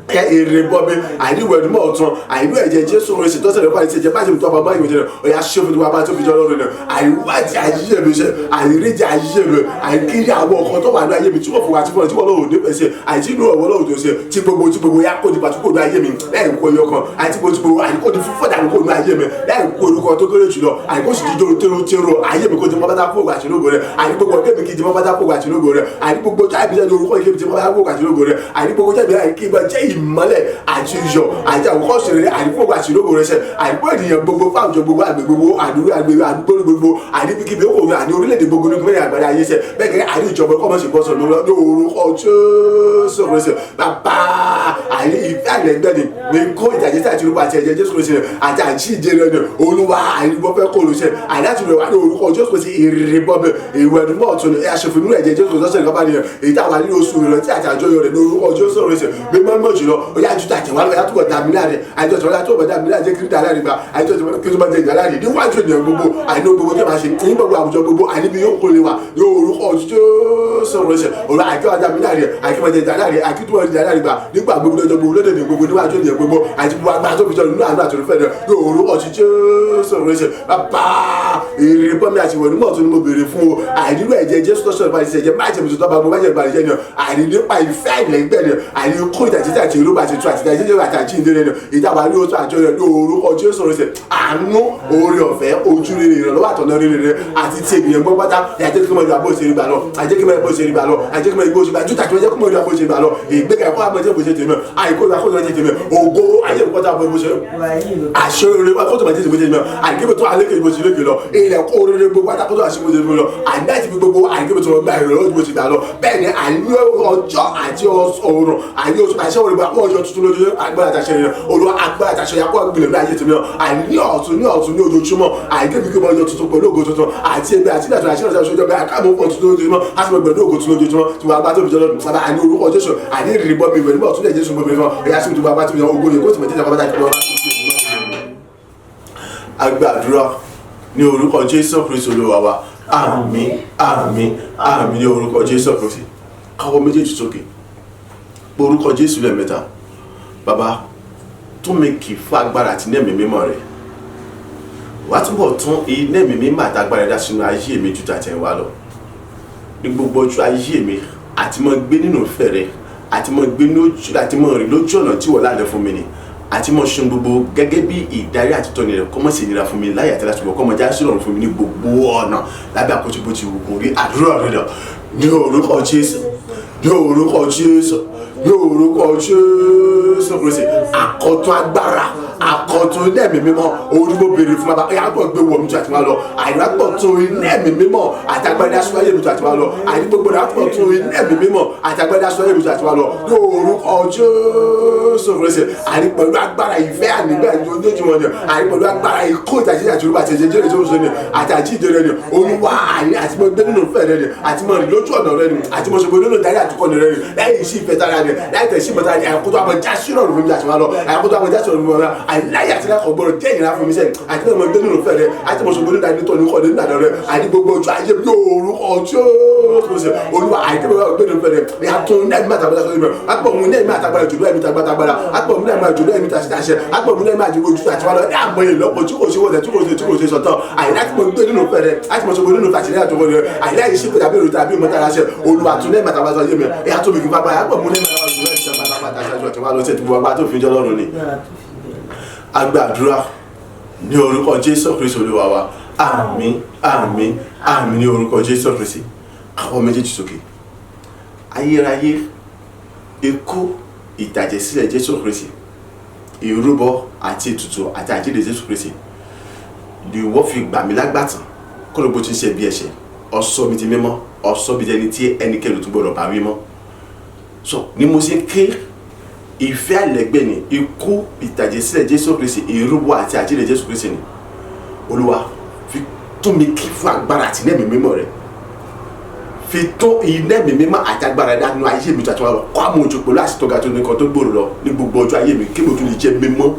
èrè bọ́ mi àìní ìwẹ̀nùmọ́ ọ̀tún àìní ẹ̀jẹ̀ Jésù Kristi tó sẹ̀rẹ̀ fún àìsí bá ṣe tó bàbá ìwé jẹ́ ọ̀yà ṣe fún tiwa bá tó fi jọ lọ́rùn náà. Àìwádìí àyíṣẹ́ mi ṣe àìríjẹ àyíṣẹ́ mi àìkiri àwọn ọkọ̀ tó wà ní ayé mi tí wọ́n fún wa tí wọ́n lọ́wọ́ ní pẹ̀sẹ̀ àìtí inú ọ̀wọ́ lọ́wọ́ tó ṣe tí gbogbo ya kó di pàtó kó ní ayé mi láì kó ẹyọ kan àìtí gbogbo àìkó di fífọ́ dànù kó ní ayé mi láì kó orúkọ tó kéré jùlọ àìkó sì dídó tóró tóró ayé mi kó ti mọ́ bàtà fún ògbà àti lógo rẹ̀. Àìní gbogbo ọ̀gẹ́ mi kì í ti mọ́ bàtà fún ògbà àti lógo rẹ̀. Àìní gbogbo jáde ní orúkọ ìkébi ti mọ́ bàtà fún ògbà àti lógo rẹ̀. Àìní gbogbo jáde àìkí ìbọn jẹ́ ìmọ́lẹ̀ àti iyọ̀ àti àwòkọ́ṣe rere àdìpọ̀ àti ìlógo rẹ̀ ṣe àdìpọ̀ ènìyàn gbogbo fáwùjọ gbogbo àgbè gbogbo àdúgbò àgbè àdúgbò gbogbo àdìbíkíbi okòwò àní orílẹ̀-èdè gbogbo ní gbẹ́rẹ́ àgbàdo ayé ṣe bẹ́ẹ̀ gẹ́gẹ́ àní ìjọba ẹ̀kọ́ mọ̀ṣẹ̀ bọ́ sọ̀rọ̀ lórí orúkọ Jésù Kristi bàbá. Àní ìfẹ́ àìlẹ́gbẹ́ ni ní kó ìtàjẹ́sí àti orúkọ àti ẹ̀jẹ̀ Jésù Kristi àti àjíǹde rẹ̀ ni Olúwa àní wọ́n fẹ́ kó olùṣẹ́ àní láti rẹ̀ wá ní orúkọ Jésù Kristi èrè bọ́mẹ ìwẹ̀nùmọ́ ọ̀tún ni aṣòfin nínú ẹ̀jẹ̀ Jésù Kristi lọ́sẹ̀ nìkan bá nìyẹn èyí táwa nínú oṣù rẹ̀ tí àti àjọyọ̀ rẹ̀ ní orúkọ Jésù Kristi mímọ́ mọ́ jùlọ ó yá ju tàjẹ̀ wá lọ yá túbọ̀ dàmí láre àjọ tí wọ́n yá túbọ̀ dàmí láre jẹ́ kí dà láre gbà àjọ tí wọ́n kí tó bá jẹ́ ìjà láre níwájú ènìyàn gbogbo àìní gbogbo tó máa ṣe ní gbogbo àwùjọ gbogbo àìní bí yóò kó lè wà ní orúkọ Jésù Kristi òun àìkí wá dàmí láre àìkí máa jẹ ìjà láre àìkí túbọ̀ ìjà láre gbà nígbà gbogbo lọ́jọ́ gbogbo lóde ní gbogbo níwájú ènìyàn gbogbo àti gbogbo agbára tó fi jọ nínú àánú àti olùfẹ́ rẹ̀ ní orúkọ Jésù Kristi bàbá. Èrè bọ́mi àti ìwẹ̀ nímọ̀ tó ní mo béèrè fún o àìnílò ẹ̀jẹ̀ Jésù tó sọ̀rọ̀ báyìí ṣẹ̀jẹ̀ májèmí tó tọ́ bá mo májèmí báyìí jẹ́ ni àìní nípa ìfẹ́ àìlẹ́gbẹ́ ni àìní kó ìtàjẹ́tà àti ìrúbà àti ètò àti ìdájẹ́jẹ́ àti àjíǹde rẹ̀ ni ìtàwá ní oṣù àjọyọ̀ ní orúkọ Jésù Kristi àánú oore ọ̀fẹ́ ojú rere ìrànlọ́wọ́ àtọ̀nà rere rẹ̀ àti ti ènìyàn gbọ́ pátá àjẹ́ kí mo yọ àbó ṣe rí gbà lọ àjẹ́ kí mo yọ àbó ṣe rí gbà lọ àjẹ́ kí mo yọ àbó ṣe gbà jútà tí wọ́n jẹ́ kí mo yọ àbó ṣe gbà lọ ìgbéga ẹ̀kọ́ àbọ̀ jẹ́ bó ṣe tèmi àìkó ìwà kó tó jẹ́ tèmi ògo ayé ìkọ́ tó àbọ̀ bó ṣe àṣẹ rere kó tó máa jẹ́ bó ṣe tèmi àìkébè tó àlékè bó ṣe lékè lọ ilẹ̀ kó rere gbogbo pátá kó tó àṣẹ bó ṣe lọ àìní àti gbogbo àìkébè tó gba ìrànlọ́wọ́ bó ṣe gbà lọ bẹ́ẹ̀ ni àìní ọjọ́ àti ọ̀run àìní oṣù àṣẹ òrùba kó ọjọ́ tuntun lójú agbára àtàṣe rẹ Olúwa agbára àtàṣe yà kó gbìlẹ̀ ní ayé tèmi náà àìní ọ̀tun ní ọ̀tun ní ojoojúmọ́ àìkébí kí mo ọjọ́ tuntun pẹ̀lú ògo tuntun àti ẹgbẹ́ àti ìdàtọ̀ àṣẹ ọ̀sẹ̀ ọjọ́ bẹ́ẹ̀ àkàmọ́ pọ̀ tuntun lójoojúmọ́ àti mọ̀ pẹ̀lú ògo tuntun lójoojúmọ́ tí wàá bá tóbi jọ lọ́dún sábà àní orúkọ Jésù àní ìrìbọ mi ìwẹ̀ nígbà ọ̀tún lẹ̀ Jésù gbogbo ìfọ̀n ẹ̀yà sí ìdúgbò abá tóbi jọ ògo yẹn kó sì mọ̀ jẹ́jẹ́ kọ́ bá tàbí lọ́wọ́. A gbàdúrà ní orúkọ Jésù Kristi Olúwa wa, àmín àmín àmín ní orúkọ Jésù Kristi. Káwọ́ méjèèjì sókè orúkọ Jésù lẹ́ẹ̀mẹ́ta. Bàbá tún mi kì í fún agbára àti ní ẹ̀mí mímọ́ rẹ̀ wàá túbọ̀ tún iná ẹ̀mí mímọ́ àtàgbára dá sínú ayé mi ju tàtẹ̀yìnwá lọ ní gbogbo ọjọ́ ayé mi àti mọ́ gbé nínú ìfẹ́ rẹ àti mọ́ gbé lójú àti mọ́ rìn lójú ọ̀nà tí wọ́n lálẹ́ fún mi ni àti mọ́ ṣe gbogbo gẹ́gẹ́ bí ìdarí àti tọ́ni rẹ̀ kọ́mọ́ sì nira fún mi láyé àti láti bọ̀ kọ́mọ́ já sí ọ̀run fún mi ní gbogbo ọ̀nà lábẹ́ àkóso bó ti wù kó rí. Àdúrà rẹ̀ lọ ní orúkọ Jésù ní orúkọ Jésù ní orúkọ Jésù Kristi àkọ́tún agbára àkọ́tún iná ẹ̀mí mímọ́ òun ni mo béèrè fún bàbá ẹ̀yà gbọ́ gbé wọ̀ mí tó àti máa lọ àìní àkọ́tún iná ẹ̀mí mímọ́ àti agbára aṣọ ayé mi tó àti máa lọ àìní gbogbo àkọ́tún iná ẹ̀mí mímọ́ àti agbára aṣọ ayé mi tó àti máa lọ ní orúkọ Jésù Kristi àìní pẹ̀lú agbára ìfẹ́ ànígbà ojoojúmọ́ ni àìní pẹ̀lú agbára ikó ìtàjẹ́ àti orúkọ àti ẹ̀jẹ̀ Jésù Kristi ni àti àjíǹde rẹ ni Olúwa àìní àti mọ́ gbé nínú ìfẹ́ rẹ ni àti mọ́ rìn lójú ọ̀nà rẹ ni àti mọ́ ṣògbó nínú ìdarí àtúkọ́ni rẹ ni lẹ́yìn sí ìfẹ́ tara ni láì tẹ̀sí ìmọ̀tara ni àkótó àmọ̀ já sí ìrọ̀rùn fún mi àti wọn lọ àkótó àmọ̀ já sí ìrọ̀rùn fún mi àìláyà àti lákọ̀ gbọ́dọ̀ jẹ́ ìnira fún mi sẹ́yìn àti náà mo gbé nínú fẹ́ rẹ àti mo sọgbọ́n nígbà tó ní kọ́ nínú àná rẹ àti gbogbo ojú ayé mi lórúkọ tí ó ṣe olúwa àti mo gbé nínú fẹ́ rẹ ní atún ní ẹ̀mí àtàgbàdà sọ́dọ̀ mi àpọ̀ mu ní ẹ̀mí àtàgbàdà jùlọ ẹ̀mí tàgbàdàgbàdà àpọ̀ mu ní ẹ̀mí àjùlọ ẹ̀mí tàṣẹ àpọ̀ mu ní ẹ̀mí àjùlọ ojú àti wọn lọ ní àmọ́ ìlọ́pọ̀ tí kò ṣe wọ́n tí kò ṣe tí kò ṣe sọ̀tọ̀ àyè láti mo gbé nínú fẹ́ rẹ àti mo sọgbọ́n nínú fàṣẹ ní àtọwọ́ rẹ àyè láyé sí pé tàbí èrò tàbí ìmọ̀tara ṣe olúwa tún ní ẹ̀mí àtàgbàdà sọ́dọ̀ mi ẹ̀yà tó mi kì í fagbára àpọ̀ mu ní ẹ̀mí àtàgbàdà jùlọ ẹ̀mí tàgbàdàgbàdà àti wọn lọ sí ẹ̀tí gbogbo agbára tó fi jọ lọ́rùn ni a gbàdúrà ní orúkọ Jésù Kristi Olúwa wa, àmín àmín àmín ní orúkọ Jésù Kristi. Àwọn méjèèjì sókè. Ayérayé, ikú ìtàjẹ̀sílẹ̀ Jésù Kristi, ìrúbọ àti ètùtù àti àjíǹde Jésù Kristi ni wọ́n fi gbà mí lágbàtàn kó ló bó ti ń ṣe bí ẹ̀ṣẹ̀ ọ̀sọ́ mi ti mímọ́ ọ̀sọ́ mi ti ẹni tí ẹnikẹ́ni tó gbọ́dọ̀ bá wí mọ́. So ni mo ṣe ń ké ìfẹ́ àlẹ́gbẹ́ ni ikú ìtàjẹ̀sílẹ̀ Jésù Kristi, ìrúbọ àti àjíǹde Jésù Kristi ni Olúwa fi tún mi kí fún agbára àti iná ẹ̀mí mímọ́ rẹ, fi tún iná ẹ̀mí mímọ́ àti agbára dánú ayé mi tó àti wọn lọ kó àmọ́ òjò pẹ̀lú àṣetọ́ga tó nìkan tó gbòòrò lọ ní gbogbo ọjọ́ ayé mi kí mo tún lè jẹ́ mímọ́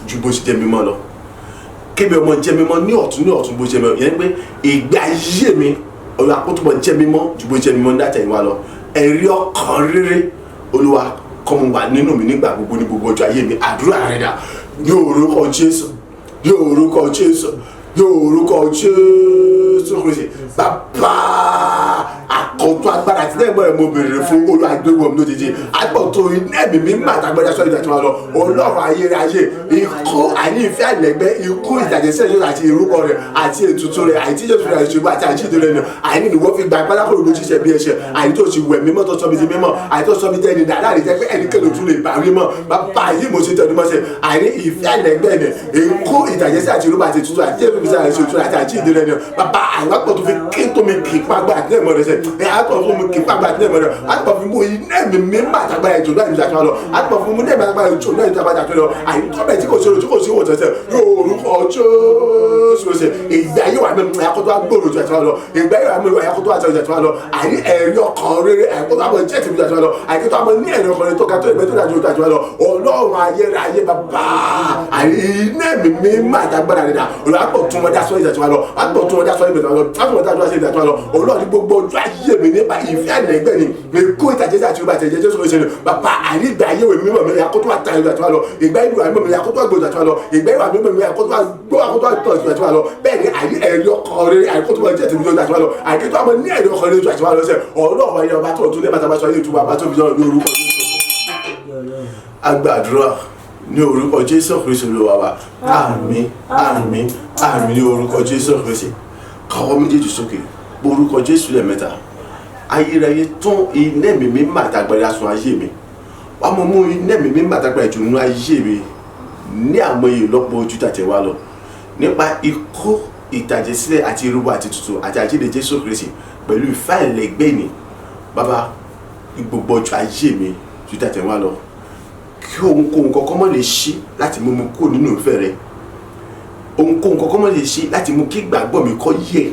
ju bó ṣe jẹ́ mímọ́ lọ, kébì ọmọ jẹ́ mímọ́ ní ọ̀tún ní ọ̀tún bó ṣe mímọ́ yẹn pé ìgbé ayé mi Olúwa kó túbọ̀ jẹ́ mímọ́ ju bó ṣe mímọ́ ní àtẹ̀yìnwá lọ. Ẹ̀rí ọkàn rere Olúwa kó mú wà nínú mi nígbà gbogbo ní gbogbo ọjọ́ ayé mi. Àdúrà rẹ̀ dà ní orúkọ Jésù, ní orúkọ Jésù, ní orúkọ Jésù Kristi. Bàbá àkọ́tún agbára àti lẹ́gbọ̀n rẹ̀ mo béèrè fún Olúwa gbéwọ̀ mi lójijì. Àgbọ̀tún iná ẹ̀mí mímọ́ àtàgbẹ́dá sọ́yìn ìdájọ́ wa lọ. Ọlọ́run ayérayé, ikú àní ìfẹ́ àìlẹ́gbẹ́, ikú ìtàjẹ̀sílẹ̀ Jésù àti ìrúbọ rẹ̀ àti ètùtù rẹ̀ àti Jésù rẹ̀ àti ìṣubú àti àjíǹde rẹ̀ nù. Àìní ni wọ́n fi gba pátákó lójú ṣiṣẹ́ bí ẹ̀ṣẹ̀. Àìní tó ti wẹ̀ mímọ́ tó sọ mi di mímọ́. Àìní tó sọ mi di ẹni dáadáa lè jẹ́ pé ẹnikẹ́ni ò tún lè bá rí mọ́. Bàbá yìí mo ṣe tẹnu mọ́ ṣe. Àìní ìfẹ́ àìlẹ́gbẹ́ ni ikú ìtàjẹ̀sílẹ̀ àti ìrúbọ àti ètùtù àti Jésù Kristi àti ètùtù àti àjíǹde rẹ̀ nù. Bàbá àìwápọ̀ tó fi kí tó mi kì í pàgbà àti ẹ̀mọ́ rẹ̀ ṣe. Ẹ̀ àtọ̀ fún mi kì í pàgbà àti ẹ̀mọ́ rẹ̀. Àtọ̀ fún mi iná ẹ̀mí mímọ́ àtàgbà ètò náà ìjà tó lọ. Àtọ̀ fún mi iná ẹ̀mí àtàgbà ètò náà ìjà tó lọ. Àìní tọ́bẹ̀ tí kò ṣe tí kò sí òwò tẹ̀sẹ̀ lórúkọ Jésù ṣe. Ìgbà yóò wà mímu ẹ̀kọ́ tó wá gbòòrò ju ẹ̀tọ́ lọ. Ìgbà yóò wà mímu ẹ̀kọ́ tó wá jẹ ẹ̀tọ́ lọ. Àìní ẹ̀rí ọkàn rere ẹ̀kọ́ tó wá mọ jẹ́ tìmí ẹ̀tọ́ lọ. Àìní tó wá mọ ní ẹ̀rí ọkàn rere tó ga tó ìgbẹ́ tó dájú ẹ̀tọ́ lọ. Ọlọ́run ayérayé bàbá àìní iná ẹ̀mí mímọ́ àtàgbàdà rẹ̀ dà. Olùwàpọ̀ tún wọn dá sọ́yìn ìjà lọ. Àpọ̀ tún wọn dá sọ́yìn ìjà lọ. Àpọ̀ wọn dá sọ́yìn ìjà lọ. Ọlọ́run ní gbogbo ọjọ́ ayé mi nípa ìfẹ́ àìlẹ́gbẹ́ ni. Èkó ìtàjẹ́sí àti ìrúbà àtẹ̀jẹ́ Jésù Kristi ni. Bàbá àìní ìgbà ayé mi mímọ́ mi àkótó àtàyè ìjà lọ. Ìgbà ìlú àìmọ́ mi àkótó àgbò ìjà lọ. Ìgbà ìwà mímọ́ mi àkótó àgbò àkótó àtọ̀ ìjà lọ. Bẹ́ẹ̀ ni àìní ẹ̀rí ọkàn rere àìkótó máa jẹ́ tèmi ìjà lọ. Àìkótó àmọ́ ní ẹ̀rí ọkàn rere ìjà lọ sẹ́. Ọlọ́run ayé ọba tó tún lé bàtà bá sọ ayé ìtura bá tó fi jọ ní orúkọ Jésù. A gbàdúrà ní orúkọ Jésù Kristi Olúwa wa. Àmín àmín àmín ní orúkọ Jésù Kristi. Káwọ́ méjèèjì sókè. Orúkọ Jésù lẹ́ẹ̀mẹ́ta. Ayérayé tún iná ẹ̀mí mímọ́ àtàgbàdà sun ayé mi. Wàá mọ mú iná ẹ̀mí mímọ́ àtàgbàdà ìtùnú ayé mi ní àmọye ìlọ́po ojú tàtẹ̀ wá lọ. Nípa ikú ìtàjẹ̀sílẹ̀ àti ìrúbọ àti ètùtù àti àjíǹde Jésù Kristi pẹ̀lú ìfẹ́ àìlẹ́gbẹ́ ni. Bàbá gbogbo ọjọ́ ayé mi ju tàtẹ̀ wá lọ. Kí ohunkóhun kankan má lè ṣí láti mú mi kúrò nínú ìfẹ́ rẹ. Ohunkóhun kankan má lè ṣí láti mú kí ìgbàgbọ́ mi kó yẹ̀.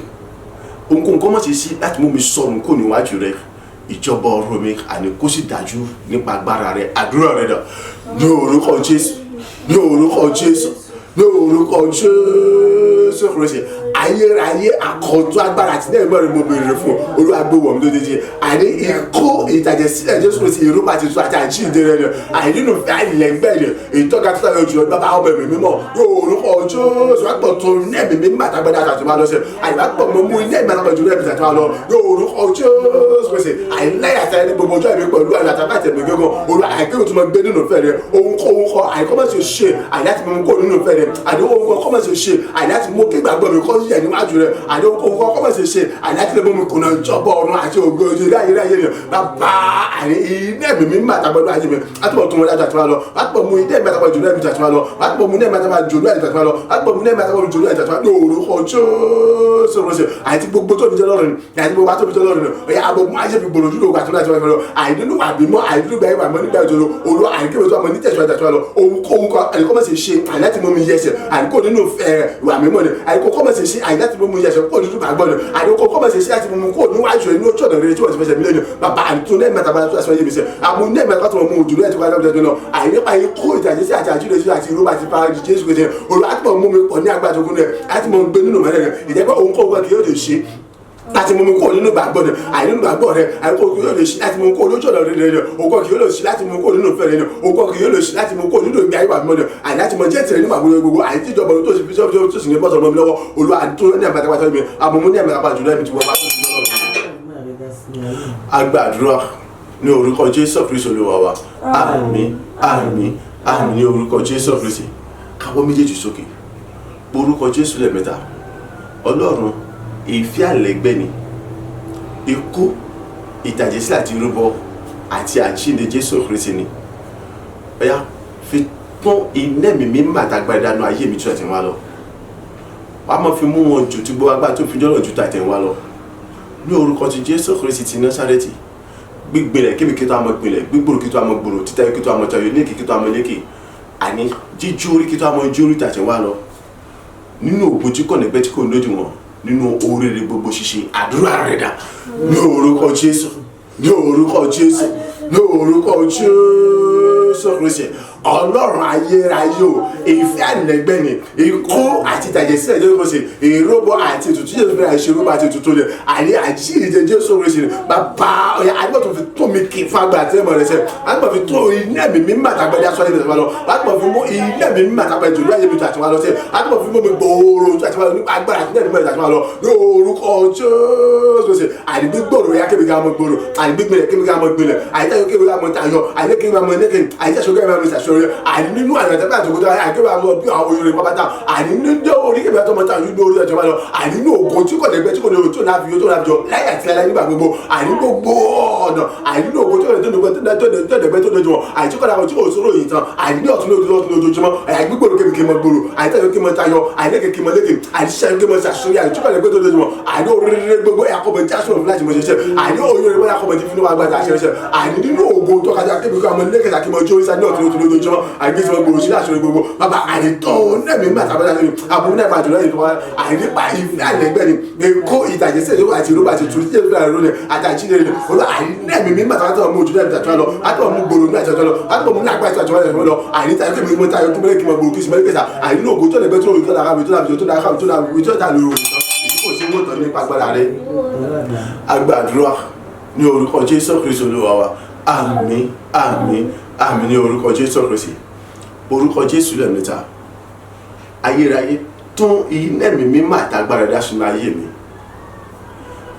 Ohunkóhun kan má ṣe ṣí láti mú mi sọnù kúrò níwájú rẹ. Ìjọba ọ̀run mi àní kó sì dájú nípa agbára rẹ. Àdúrà rẹ dà ní orúkọ Jésù, ní orúkọ Jésù, ní orúkọ Jésù Kristi. Ayérayé àkọ́tún agbára àti lẹ́yìn mẹ́rin mo béèrè fún Olúwa gbé wọ̀ mí lójijì. Àní ikú ìtàjẹ̀sílẹ̀ Jésù Kristi ìrúbọ àti ètùtù àti àjíǹde rẹ̀ ni. Àìní nínú àìlẹ́gbẹ́ rẹ̀ ìtọ́ka tó tayọ jùlọ bàbá ọmọ ẹ̀mí mímọ́ orúkọ Jésù àpọ̀ tó ní ẹ̀mí mímọ́ àtàgbàdà àti máa lọ sí. Àìbápọ̀ mo mú iná ẹ̀mí àtàgbàdà jùlọ ẹ̀mí àti máa lọ orúkọ Jésù Kristi. Àìláyà àti ẹni gbogbo ọjọ́ ẹ̀mí pẹ̀lú àìlà àtàgbà àti ẹ̀mí gángan Olúwa àìkérò tó máa gbé nínú ìfẹ́ rẹ̀. Ohunkóhun kọ àìkọ́ má ṣe ṣe àìláti mú kó nínú ìfẹ́ rẹ̀. Àní ohunkóhun kọ́ má ṣe ṣe àìláti mú kí ìgbàgbọ́ mi kọ́ yẹ̀ níwájú rẹ̀. Àní ohunkóhun kọ́ má ṣe ṣe àìláti mú mi kùnà ìjọba ọ̀run àti ògo ojú ilé ayé ayé rẹ̀. Bàbá àní iná ẹ̀mí mímọ́ àtàgbàdo ayé mi àtúbọ̀ tún wọn dájú àti máa lọ. Àtúbọ̀ mú iná ẹ̀mí àtàgbàdo jùlọ ẹ̀mí àti máa lọ. Àtúbọ̀ mú iná ẹ̀mí àtàgbàdo jùlọ ẹ̀mí àti máa lọ. Àtúbọ̀ mú iná ẹ̀mí àtàgbàdo jùlọ ẹ̀mí àti máa lọ. Orúkọ Jésù Kristi. Àti gbogbo tó fi jẹ́ lọ́rùn ni àti gbogbo tó fi jẹ́ lọ́rùn ni. Ọ̀yà àbọ̀ mú ayé fi gbòòrò jùlọ àti láti máa lọ. Àìnínú àbímọ́ àìnínú gbà ìwà mọ́ nígbà ìjọba Olúwa àìkébé tó àmọ́ ní tẹ̀síwájú àti máa lọ. Ohunkóhun kan àìkọ́ má ṣe ṣe àìláti mú mi yẹsẹ̀ àìkó nínú ìwà mímọ́ ni. Àìkó kọ́ má ṣe ṣe Àyè láti mú mi yẹsẹ̀ kó nínú gbàgbọ́ ni àdókò kọ́ mọ̀ ṣe ṣe láti mú mi kó níwájú rẹ̀ ní ojú ọ̀nà rere tí wọ́n ti fẹsẹ̀ mi lẹ́nu. Bàbá àtún ní ẹ̀mẹ́ta bá tó aṣọ yé mi sẹ́ àmú ní ẹ̀mẹ́ta tó mú ojú lẹ́tọ́ bá lọ́dọ̀ lọ. Àyè nípa ikú ìtàjẹ́sí àti àjíǹde àti ìrúbà àti para Jésù Kristi Olúwa mú mi pọ̀ ní agbára tó kún rẹ̀ láti mọ̀ gbé nínú mẹ́rẹ̀ rẹ̀ ìjẹ́pẹ́ òun kọ́ kí yóò lè ṣe láti mú mi kúrò nínú ìgbàgbọ́ rẹ̀ àì nínú ìgbàgbọ́ rẹ̀ àìkú kí yóò lè ṣe láti mú mi kúrò lójú ọ̀nà rere rẹ̀ òkò kí yóò lè ṣe láti mú mi kúrò nínú ìfẹ́ rẹ̀ òkò kí yóò lè ṣe láti mú mi kúrò nínú ìgbé ayé wàmímọ́ rẹ̀ àì láti mọ jẹ́ tìrẹ nígbà gbogbo àì tí ìjọba tó sì fi sọ́ọ́ tó sì ní bọ́sọ̀ mọ́ mi lọ́wọ́. Olúwa tó ní ẹ̀mẹ́ta pátá mi àmọ́ ní ẹ̀mẹ́ta pátá jùlọ ẹ̀mí tí wọ́n bá tó sí lọ́wọ́. A gbàdúrà ní orúkọ Jésù Kristi Olúwa wa. Àmín, àmín, àmín ní orúkọ Jésù Kristi. Káwọ́ méjèèjì sókè, orúkọ Jésù lẹ́ẹ̀mẹ́ta. Ọlọ́run ìfẹ́ àlẹ́gbẹ́ ni ikú ìtàjẹ̀sílẹ̀ àti ìrúbọ àti àjíǹde Jésù Kristi ni. Ọ̀yá fi tún iná mi mímọ́ àtàgbà ìdáná ayé mi tó àtẹ̀ wá lọ. Wàá máa fi mú wọn jù tí gbogbo agbára tó fi jọ́nà ju tàtẹ̀ wá lọ. Ní orúkọ ti Jésù Kristi ti Násárẹ́tì, gbígbìnlẹ̀ kébì kí tó àmọ́ gbìnlẹ̀, gbígbòrò kí tó àmọ́ gbòrò, títayọ kí tó àmọ́ tayọ, lékè kí tó àmọ́ lékè, àní jíjú orí kí tó àmọ́ jí orí tàtẹ̀ wá lọ. Nínú ògo tí kò nẹ́gbẹ́ tí kò lódiwọ̀n, nínú oríire gbogbo ṣíṣe àdúrà rẹ̀ dà ní orúkọ Jésù, ní orúkọ Jésù, ní orúkọ Jésù Kristi. Ọlọ́run ayérayé o, ìfẹ́ ànẹ́gbẹ́ ni ikú àti ìtàjẹ̀sílẹ̀ Jésù Kristi, ìrúbọ àti ètùtù Jésù Kristi, àìṣerúbọ àti ètùtù rẹ̀ àní àjíǹde Jésù Kristi. Bàbá ọ̀yà àgbà tó fi tó mi kì í fún agbára àti ẹ̀mọ̀ rẹ̀ sẹ́, àgbà fi tó iná mi mímọ́ àtàgbàdì aṣọ ayé mi lọ, àgbà fi mú iná mi mímọ́ àtàgbàdì jòlú ayé mi tó àti wá lọ sẹ́, àgbà fi mú mi gbòòrò tó àti wá lọ nípa agbára àti ẹ̀mọ̀ rẹ̀ àti wá lọ ní orúkọ Jésù Kristi. Àdìgbòrò ya kébì ká mọ gbòòrò, àdìgbìnlẹ̀ kébì ká mọ gbìnlẹ̀, àyítáyọ kébì ká mọ tayọ, àyíké kébì ká mọ lékè, àyítáṣọ kébì ká mọ ṣàṣọrẹ, àní nínú àná tẹ́lẹ̀ àti òkúta àìkébì àwọn bí àwọn oyè rẹ̀ pápátá, àní nínú orí kébì àtọmọ tá àyùn lórí ẹjọba lọ, àní nínú ògo tí kò dẹgbẹ́ tí kò ní tó náà fi tó náà jọ láyé àti láyé nígbà gbogbo, àní gbogbo ọ̀nà, àní nínú ògo tí kò dẹgbẹ́ tó dojú wọn, àní tí kò dàgbọ́ tí kò sóró yìí tán, àní ní ọ̀tún lójú ọ̀tún lójoojúmọ́, àní gbígbòrò kébì kí mọ gbòòrò, àní tayọ kí mọ tayọ, àní lékè kí mọ lékè, àní ṣiṣẹ́ kí mọ ṣàṣọyà, àní tí kò dẹgbẹ́ tó dojú wọn, àní oríire gbogbo ẹ̀kọ́ bẹ jásùn òfin láti mọ ṣiṣẹ́, àní oyè rẹ̀ bọ́lá kọ́ mọ ti fi ní wàá gbàdá ṣẹṣẹ, àní nínú ògo tó kájà kébì kí ọmọ lékè kí mọ jó ìsá ní ọ̀tún lójú lójoojúmọ́, àní kí mọ gbòòrò sí àṣọyẹ gbogbo. Bàbá àní tó nẹ́ẹ̀mí mẹ́ta bá dáṣẹ́ àbúrò náà máa jùlọ yìí tó wá àní nípa ìfẹ́ àlẹ́gbẹ́ ni kó ìtàjẹsẹ̀ yóò àti ìrúbà àti ìtúrú tí èso rẹ̀ lónìí àti àjíǹde rẹ̀ olú àní nẹ́ẹ̀mí mímọ́ àtàwọn mú ojú náà tàtúwà lọ àtàwọn mú gbòòrò náà tàtúwà lọ àtàwọn mú nàgbà tàtúwà lọ àní tàyọ kébì mọ tayọ kí mọ gbòòrò kí sì mọ kẹsà àní ní ògo tó lẹ́gbẹ́ tó lórí tó lára mi tó lára mi tó lára mi tó lára mi tó lára mi ìdí kò sí wòtán nípa agbára rẹ̀. A gbàdúrà ní orúkọ Jésù Kristi Olúwa wa. Àmín, àmín, àmín ní orúkọ Jésù Kristi. Orúkọ Jésù lẹ́ẹ̀mẹ́ta. Ayérayé tún iná mi mímọ́ àtàgbára dá sínú ayé mi.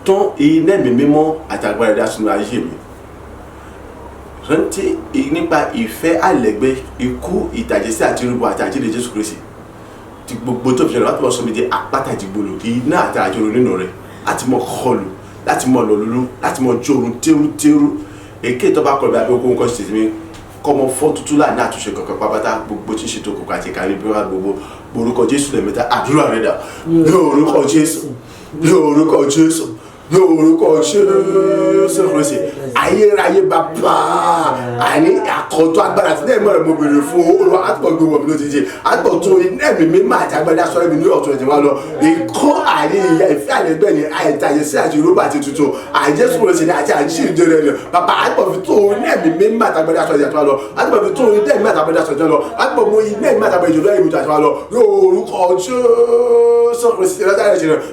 Tún iná mi mímọ́ àtàgbára dá sínú ayé mi. Rántí nípa ìfẹ́ àlẹ́gbẹ́ ikú ìtàjẹ̀sí àti ìrúbọ àti àjíǹde Jésù Kristi. Ti gbogbo tó fi ṣẹlẹ̀ láti mọ sọ mi di àpáta ìdìgbòlù iná àti àjọrò nínú rẹ̀ láti mọ kọlù, láti mọ lọlúlú, láti mọ jórun térútérú. Èké tó bá kọlù abẹ́ okòó nǹkan ṣe tèmi kọ́mọ fọ́ tútù láì ní àtúnṣe kankan pápátá gbogbo tí ń ṣètò kòkò àti ìkànnì bí wọ́n gbogbo orúkọ Jésù lẹ́ẹ̀mẹ́ta àdúrà rẹ̀ dà ní orúkọ Jésù, ní orúkọ Jésù, ní orúkọ Jésù Kristi. Ayérayé bàbá àní àkọ́tọ̀ agbára àti náà mọ̀rẹ̀ mo bèrè fún Olúwa àtúbọ̀ gbé wọ̀ mí lójijì àtúbọ̀ tún iná mi mímọ́ àti agbára sọ́rọ́ mi ní ọ̀tún ẹ̀jẹ̀ wa lọ ikọ́ àní ìyá ìfẹ́ àlẹ́gbẹ́ ni àìtàyè sí àti ìrúbà àti tuntun àìjẹ́sùn rẹ̀ àti àjíǹde rẹ̀ ni bàbá àtúbọ̀ fi tún iná mi mímọ́ àti agbára sọ́rọ́ ẹ̀jẹ̀ wa lọ àtúbọ̀ fi tún iná mi àti agbára sọ́rọ̀ ẹ̀jẹ̀ lọ àtúbọ̀ mú iná mi àti agbára ìjọba wa lọ ní orúkọ Jésù Kristi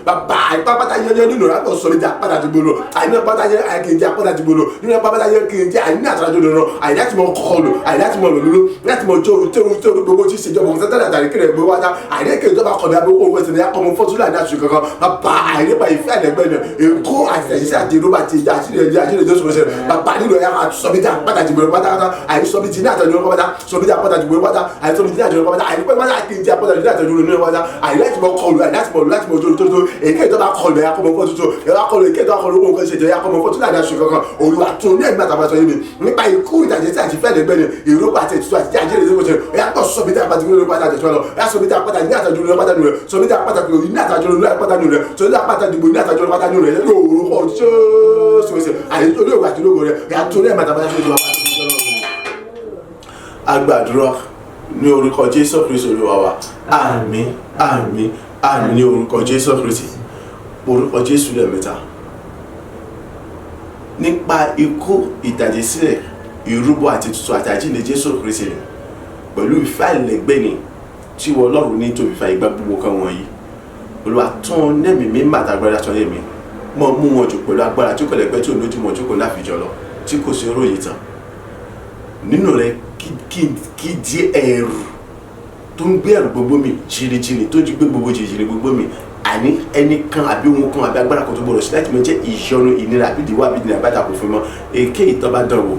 bàbá àìpápátá yẹn nínú rẹ̀ àtúbọ̀ sọ mi di àpáta ti gbòòrò àìní àpáta yẹn kì í jẹ́ àpáta ti gbòòrò nínú àpáta yẹn kì í jẹ́ àìní àtàràjò lọ́rọ̀ àìní láti mọ kọlù àìní láti mọ lòlúlú láti mọ jóoru téru téru gbogbo tí ìṣèjọba òun sátánà àtàrí kiri ẹgbẹ́ wáta àìní èké ìjọba kọ̀ọ̀dà bí owó ẹsẹ̀ ní akọmọ fọ́túnlá ní àṣù kankan bàbá àìní pa ìfẹ́ àlẹ́gbẹ́ ni èkó àti àti ìrúbà àti ìjà àti ìrẹ́jẹ àti ìrẹ́jẹ sọ̀rọ̀ sẹ̀rẹ̀ bàbá nílò ẹ̀yà sọ̀bìtì àpáta ti gbòòrò pátápátá àìní sọ̀bìtì ní àtàjọ pátá sọ̀bìtì àpáta ti gbòòrò pátá àìní sọ̀bìtì ní àtàjọ pátá àìní pátá kì í jẹ́ àpáta ní àtàjọ ní pátá àìní láti mọ kọlù àìní láti mọ láti mọ jóoru tótó èké ìjọba kọlù ẹ̀yà kọmọ fọ́tútù ẹ̀yà kọlù èké ìjọba kọlù ohun kan ṣe jẹ́ ẹ̀yà kọmọ fọ́tútù láti aṣọ kankan Olúwa tún ní ẹ̀mí àtàbàtà yìí mi nípa ikú ìtàjẹ̀ tí àti fẹ́lẹ̀ gbẹ́ni ìrúbà àti ètùtù àti àjẹrè tó kọjá ẹ̀yà tó sọ̀bìtì àpáta ní pátá àtẹ̀tù lọ ẹ̀yà sọ̀bìtì àpáta ní àtàjọ ní pátá nù rẹ̀ sọ̀bìtì àpáta ní àtàjọ ní pátá nù rẹ̀ sọ̀bìtì àpáta dìbò ní àtàjọ ní pátá nù rẹ̀ lórúkọ Jésù àyè olóògùn àti olóògùn rẹ̀ ẹ̀yà tún ní ẹ̀mí àtàbàtà yìí mi. A gbàdúrà ní orúkọ Jésù Kristi Olúwa wa. Àmín, àmín, Àmín ní orúkọ Jésù Kristi. Orúkọ Jésù lẹ́ẹ̀mẹ́ta. Nípa ikú, ìtàjẹ̀sílẹ̀, ìrúbọ àti ètùtù àti àjíǹde Jésù Kristi rẹ̀ pẹ̀lú ìfẹ́ àìlẹ́gbẹ́ ni tí wọ́n Ọlọ́run ní tóbi fa ìgbà gbogbo kan wọ̀nyí. Olúwa, tún nẹ́mìí mímọ́ àtàgbára sọ yé mi mọ́ mú wọn jù pẹ̀lú agbára tí kò lẹ́gbẹ́, tí ò lójúmọ̀, tí kò láfijọ́ lọ, tí kò sí ròyìn tán nínú rẹ̀, kí di ẹ̀rù tó ń gbé ẹ̀rù gbogbo mi jìnnìjìnnì, tó ń gbé gbogbo jìnnìjìnnì gbogbo mi, àní ẹnìkan àbí ohun kan àbí agbára kan tó gbọdọ̀ sí láti mọ jẹ́ ìyọnu, ìnira àbí ìdíwọ́ àbí ìdènà àbátakò fún mọ́. Èké ìtọ́ bá dán wò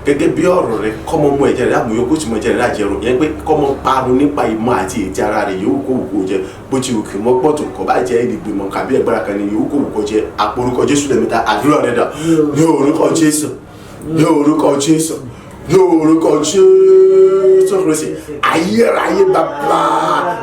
gẹ́gẹ́ bí ọ̀rọ̀ rẹ̀, kọ́mọ mú ẹ̀jẹ̀ rẹ̀ àmúyọ, kó sì mọ ẹ̀jẹ̀ rẹ̀ àjẹrò yẹn pé kọ́mọ parun nípa ìmọ̀ àti ètí ara rẹ̀ yòówù kó wù kó jẹ, bó ti wù kí wọ́n pọ̀ tó, kọ́ bá jẹ́ ìgbìmọ̀ kàbí ẹgbàrá kan ní yòówù kó wù kó jẹ. Àporúkọ Jésù lẹ́mẹ̀ta. Àdúrà rẹ̀ dà. Ní orúkọ Jésù, ní orúkọ Jésù, ní orúkọ Jésù Kristi, ayérayé bàbá,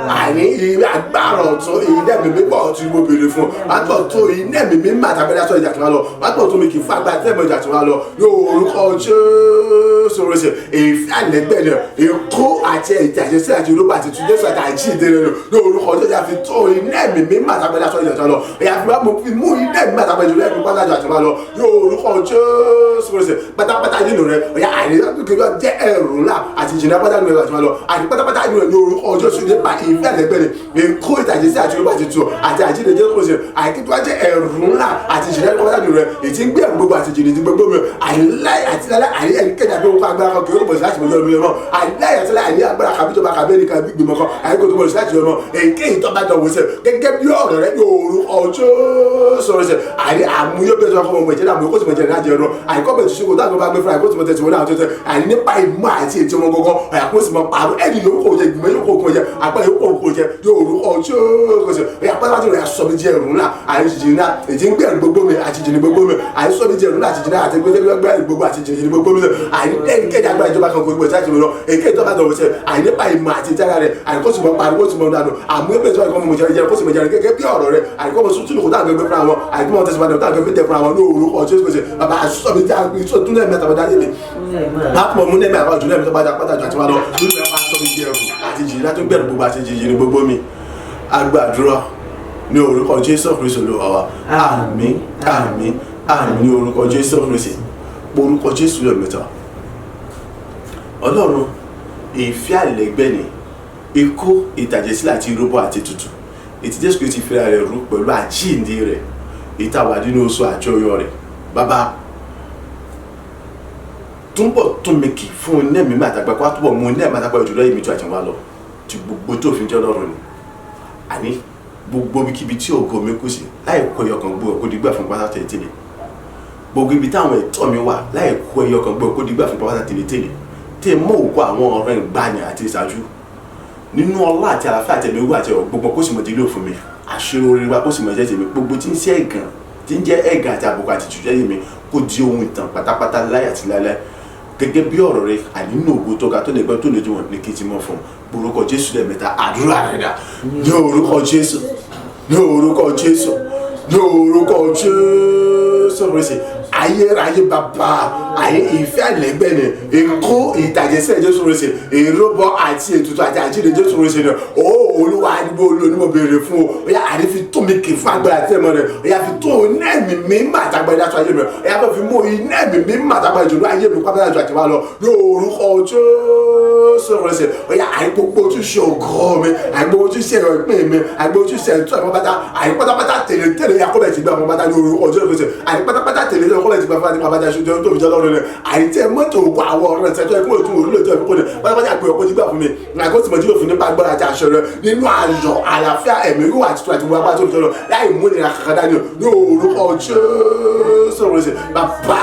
àní ìwé agbára ọ̀tún, iná ẹ̀mí mímọ́ ọ̀tún mo béèrè fún. Wàá tó iná ẹ̀mí mímọ́ àtàgbẹ́dá sọ ìjà tó wá lọ, wàá tó mi kì í fún agbára tẹ́lẹ̀ ìjà tó wá lọ ní orúkọ Jésù Kristi. Ìfẹ́ àlẹ́gbẹ́ rẹ̀, èkó àti ìtàjẹsí àti olóbó àti tún Jésù àti àjíǹde rẹ̀ ní orúkọ Jésù, àfi tó iná ẹ̀mí mímọ́ àtàgbẹ́dá sọ ìjà tó wá lọ, ìyàfi wá mo fi mú iná ẹ̀mí àtàgbẹ́dá ìjọ tó wá lọ ní orúkọ Jésù Kristi pátápátá nínú rẹ̀. Ọ̀yà àìrí jẹ́ ẹ̀rù ńlá àti ìjìnlẹ̀ pátá nínú rẹ̀ àti wọn lọ àti pátápátá nínú rẹ̀ ní orúkọ Jésù, nípa ìfẹ́ àlẹ́gbẹ́ rẹ̀, èkó ìtàjẹsí àti olóbó àti tù àti àjíǹde Jésù Kristi, àìkí tó wá jẹ́ ẹ̀rù ńlá àti ìjìnlẹ̀ pátápátá nínú rẹ̀, ètí ń gbé ẹ̀rù gbogbo àti ìjìnlẹ̀ gbogbo mi, àìláì àti láíláí, àìní ẹnikẹ́ni àbí ohun agbára kan kì yóò bọ̀ sí láti mọ̀ lọ́rùn mọ́. Àìláì àti láíláí, àìní agbára kàbí ìjọba kàbí ẹnìkan àbí ìgbìmọ̀ kan àìkú tó bọ̀ sí láti mọ̀ èyíkéyìí tó bá dánwò sẹ́ gẹ́gẹ́ bí ọ̀rọ̀ rẹ̀ ní orúkọ Jésù rẹ̀, àìní àmúyọ́ bí ẹ̀sọ́ ọmọ ìjẹ́lẹ̀ àmúyọ́ kó sì mọ̀ jẹ́rẹ̀ láti ẹ̀rọ àìkọ́ bẹ̀ tuntun kó tó àgbẹ̀ bá gbé fún àìkó sì mọ̀ tẹ̀sí wọn náà tó tẹ̀, àìní nípa ìmọ̀ àti ètò wọn gọ́gọ́ àyàkó sì mọ̀ pààrọ̀ ẹni yòókù kò jẹ, ìgbìmọ̀ yòókù kò jẹ, àgbà yòókù kò jẹ ní orúkọ Jésù. Ẹ̀yà pátápátá rẹ̀ sọ mi jẹ́ ẹ̀rù ńlá àti jìnnì ńlá ètí ń gbé ẹ̀rù gbogbo mi àti jìnnì gbogbo mi, àti sọ mi jẹ́ ẹ̀rù ńlá àti jìnnì àti gbẹgbẹ gbogbo àti jìnnì gbogbo mi, àní ẹnikẹ́ni agbára ìjọba kan kò gbọdọ̀ láti lọ èké tó bá dọ̀wọ́ sẹ́, àní nípa ìmọ̀ àti ìtara rẹ̀, àní kó sì mọ̀ pariwo, kó sì mọ̀ dànù àmú ẹgbẹ́ tó wà kọ́ mọ̀ jẹ́ kó sì mọ̀ jẹ́ gẹ́gẹ́ bí ọ̀rọ̀ rẹ̀, àní kó mọ̀ sún tún kó tá àgbẹ̀gbẹ̀ fúnra wọn, àní kó mọ̀ tẹ̀síwájú tá àgbẹ̀gbẹ̀ tẹ̀ fúnra wọn ní orúkọ Jésù Kristi. Bàbá, sọ mi jẹ́ tún lẹ́ẹ̀mẹ́ta bá dá yé mi lápò mú lẹ́mẹ̀ àwọn jùlọ ẹ̀mí tó bá dá pátá jù àti wá lọ nínú ẹ̀ bá sọ mi jẹ́ ẹrù àti jìnnì látó gbẹ̀rù gbogbo àti jìnnì gbogbo mi. Agbàdúrà ní orúkọ Jésù Kristi Olúwa wa. Àmín, àmín, àmín ní orúkọ Jésù Kristi. Orúkọ Jésù lẹ́ẹ̀mẹ́ta. Ọlọ́run ìfẹ́ àìlẹ́gbẹ́ ni ikú, ìtàjẹ̀sílẹ̀ àti ìrúbọ àti ètùtù ètí Jésù Kristi fira rẹ̀ rú pẹ̀lú àjíǹde rẹ̀, ìtawà nínú oṣù àjọyọ̀ rẹ̀. Bàbá, túnbọ̀ tún mi kì fún iná ẹ̀mí àtàgbà kó túbọ̀ mú iná ẹ̀mí àtàgbà jùlọ èmi tó àjẹwà lọ tí gbogbo tó fi jẹ́ Ọlọ́run ni, àní gbogbo ibikíbi tí ògo mi kù sí, láì kó ẹyọ kan gbó kó dìgbà fún pátá tẹ̀lé, gbogbo ibi táwọn ẹ̀tọ́ mi wà, láì kó ẹyọ kan gbó kó dìgbà fún pátá tẹ̀lé tẹ̀lé, tẹ̀ mọ́ òkú àwọn ọ̀rẹ́ ìgbàanì àti ìṣáájú nínú ọlá àti àlàáfíà àti ẹ̀mí àti ọ̀rọ̀ gbogbo, kó sì mọ̀ délé òfin mi, àṣírí orí wa kó sì mọ̀ jẹ́ tèmi, gbogbo tí ń ṣe ẹ̀gàn, tí ń jẹ́ ẹ̀gàn àti àbùkù àti ìtújẹ́ yìí mi, kó di ohun ìtàn pátápátá láyé àti láéláé gẹ́gẹ́ bí ọ̀rọ̀ rẹ̀, àní nínú ògo tó ga tó lè gbọ́ tó lè jùmọ̀ ní kí n ti mọ̀ fún un. Orúkọ Jésù lẹ́ẹ̀mẹ́ta. Àdúrà rẹ̀ dà. Ní orúkọ Jésù, ní orúkọ Jésù, ní orúkọ Jésù Kristi, ayérayé bàbá, àyè ìfẹ́ àlẹ́gbẹ́ ni èkó, ìtàjẹsílẹ̀ Jésù Kristi, ìrúbọ àti ètùtù àti àjíǹde Jésù Kristi ni ó. Olúwa, àdúgbò olónímọ̀ béèrè fún o. Ó yá, àrí fi tó mi kì fún agbára àti ẹ̀mọ́ rẹ̀. Ó yá, fi tó iná ẹ̀mí mímọ́ àtàgbà ìdásọ ayé mi. Ó yá, fi mú iná ẹ̀mí mímọ́ àtàgbà ìjòló ayé mi pápá àjọ àti wá lọ ní orúkọ Jésù Kristi. Ó yá, àrí gbogbo ojúṣe ògo mi, àrí gbogbo ojúṣe ẹ̀rọ ìpín mi, àrí gbogbo ojúṣe ẹ̀tọ́ ẹ̀mọ́ bàtà, àrí pátápátá tẹ̀lé tẹ̀lé yakọ́bẹ̀ ti gbà fún bàtà ní orúkọ Jésù Kristi. Àrí pátápátá tẹ̀lé yakọ́bẹ̀ ti gbà fún bàtà ṣojú tó fi jẹ́ lọ́rùn rẹ̀, àrí tẹ́ mọ́tò òkú àwọn ọ̀rẹ́ tẹ́tọ́ ẹ̀kú òtún òrùlé tó ẹ̀kú ní pátápátá àpò ẹ̀kọ́ ti gbà fún mi nàkó tí mo jí òfin nípa agbára àti àṣẹ rẹ nínú ayọ̀, àlàáfíà, ẹ̀mí wíwà àti tó àti wíwá bá tó fi jọ láì mú ìnira kankan dání ní orúkọ Jésù Kristi. Bàbá,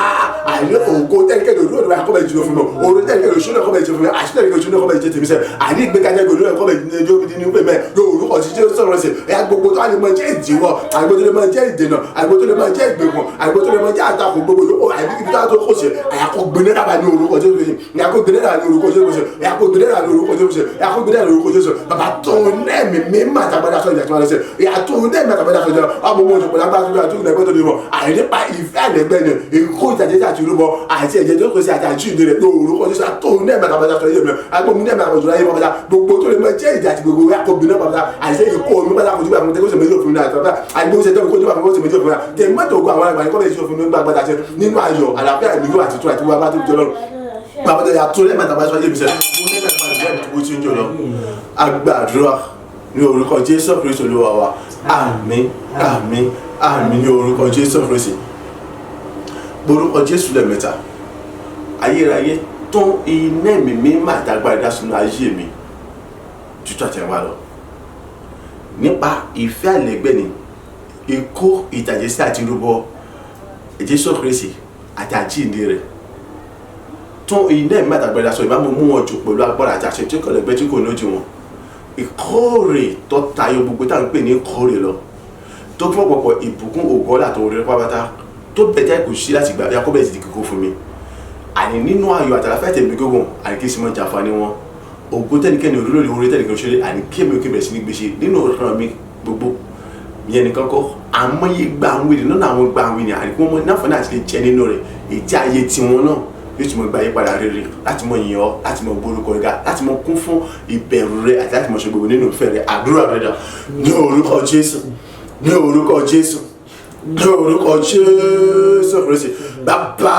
àní ògo tẹ́lẹ̀kẹ́ lòdù òdù ẹ̀kọ́ bẹ̀ jùlọ fún mi, òru tẹ́lẹ̀kẹ́ lòdù ṣúná ẹ̀kọ́ bẹ̀ jùlọ fún mi, àṣẹ tẹ́lẹ̀kẹ́ lòdù ẹ̀kọ́ bẹ̀ jẹ́ tèmi sẹ́, àní ìgbéga tẹ́lẹ̀kẹ́ lòdù ẹ̀kọ́ bẹ̀ jùlọ ní pé mẹ́ ní orúkọ Jésù Kristi. Ẹ̀yà gbogbo tó wà lè máa jẹ́ ìdíwọ́, àgbo tó lè máa jẹ́ ìdènà, àgbo tó lè máa jẹ́ ìgbèkùn, àgbo tó lè máa jẹ́ àtakò gbogbo yòókù, àbí ibi tó wà tó kò sí, àyà kò gbiná dàbà ní orúkọ Jésù Kristi, àyà kò gbiná dàbà ní orúkọ Jésù Kristi, àyà kò gbiná dàbà ní orúkọ Jésù Kristi, àyà kò gbiná dàbà ní orúkọ Jésù. Bàbá, tó nẹ́ẹ̀mí mímọ́ àtàgbàdà sọ̀rọ̀ ìjà tó máa lọ sí, ìyá tó nẹ́ẹ̀mí àtàgbàdà sọ̀rọ̀ ìjà ọmọ ọmọ òjò pẹ̀lú agbára tó tó lẹ́gbẹ́ tó ní mọ̀, àìnípa ìfẹ́ àlẹ́gbẹ́ ni èkó ìtàjẹ́jà àti ìrúbọ àti ẹ̀jẹ̀ tó kò sí. àti àjíǹde rẹ̀ ní orúkọ Jésù àtòun náà mẹ́ta bàtà sọ yé mi agbóhùn náà mẹ́ta bàtà yé mi bàtà gbogbo tó lè mọ jẹ́ ìjà àti gbogbo yà kó bínú bàtà àìsè ìkó omi bàtà kojú bàtà tẹ́kọ̀ sèméjì òfin náà tọ́ta àìgbóhùn sẹ́jọ́ kojú bàtà sèméjì òfin náà tẹ̀ mọ́tò ogun àwọn àgbà kọ́ bẹ́ẹ̀ sí òfin nígbà gbàdá ṣe nínú ayọ̀ àlàáfíà ìlú àti ìtura àti wàhálà bá tó jọ lọ́rùn bàbá tó yà tó lẹ́mọ̀tà bá sọ yé mi sẹ́ mo ní mẹ́ta bàtà bó ti ń jọ lọ agbàdúrà ní orúkọ Jésù Kristi Olúwa wa àmín àmín àmín ní orúkọ Jésù Kristi orúkọ Jésù lẹ́ẹ̀mẹ́ta ayérayé tó iná ẹ̀mí mímọ́ àtàgbára dá sínú ayé mi tútù àtẹ̀wá lọ nípa ìfẹ́ àlẹ́gbẹ́ ni ikú ìtàjẹsí àti rúbọ Jésù Kristi àti àjíǹde rẹ̀ tó iná ẹ̀mí àtàgbára dá sọ ìbámu mú wọn jù pẹ̀lú agbára àti àṣẹ tí kò lẹ́gbẹ́ tí kò lójú wọn ìkórè tó tayọ gbogbo tá à ń pè ní ìkórè lọ tó fún ọ̀pọ̀pọ̀ ìbùkún ògo ọlá tó rí pápátá tó bẹ̀jẹ̀ kò sí láti gbà bí akọ́bẹ̀rẹ̀ ti di kíkó fún mi àní nínú ayọ̀ àtàlàfẹ́ tẹ̀mí gógùn àní kí n sì mọ jàǹfààní wọn ògo tẹ́nikẹ́ni òróró orí tẹ́nikẹ́ni òṣèré àní kí èmi òkè bẹ̀rẹ̀ sí ní gbèsè nínú ọ̀ràn mi gbogbo ìyẹn nìkan kọ́ àmọ́yé gba àwọn ènìyàn nínú àwọn gba àwọn ènìyàn àní kí wọ́n mọ náfọ̀nà àti lè jẹ nínú rẹ̀ ètí ayé tiwọn náà yóò tún mọ gba ayípadà rere láti mọ yìn ọ́ láti mọ gbórúkọ rẹ̀ ga láti mọ kún fún ìbẹ̀rù rẹ̀ àti láti mọ ṣe gbogbo nínú ìfẹ́ rẹ̀ àdúrà rẹ̀ dà ní orúkọ Jésù ní orúkọ Jésù ní orúkọ Jésù Kristi bàbá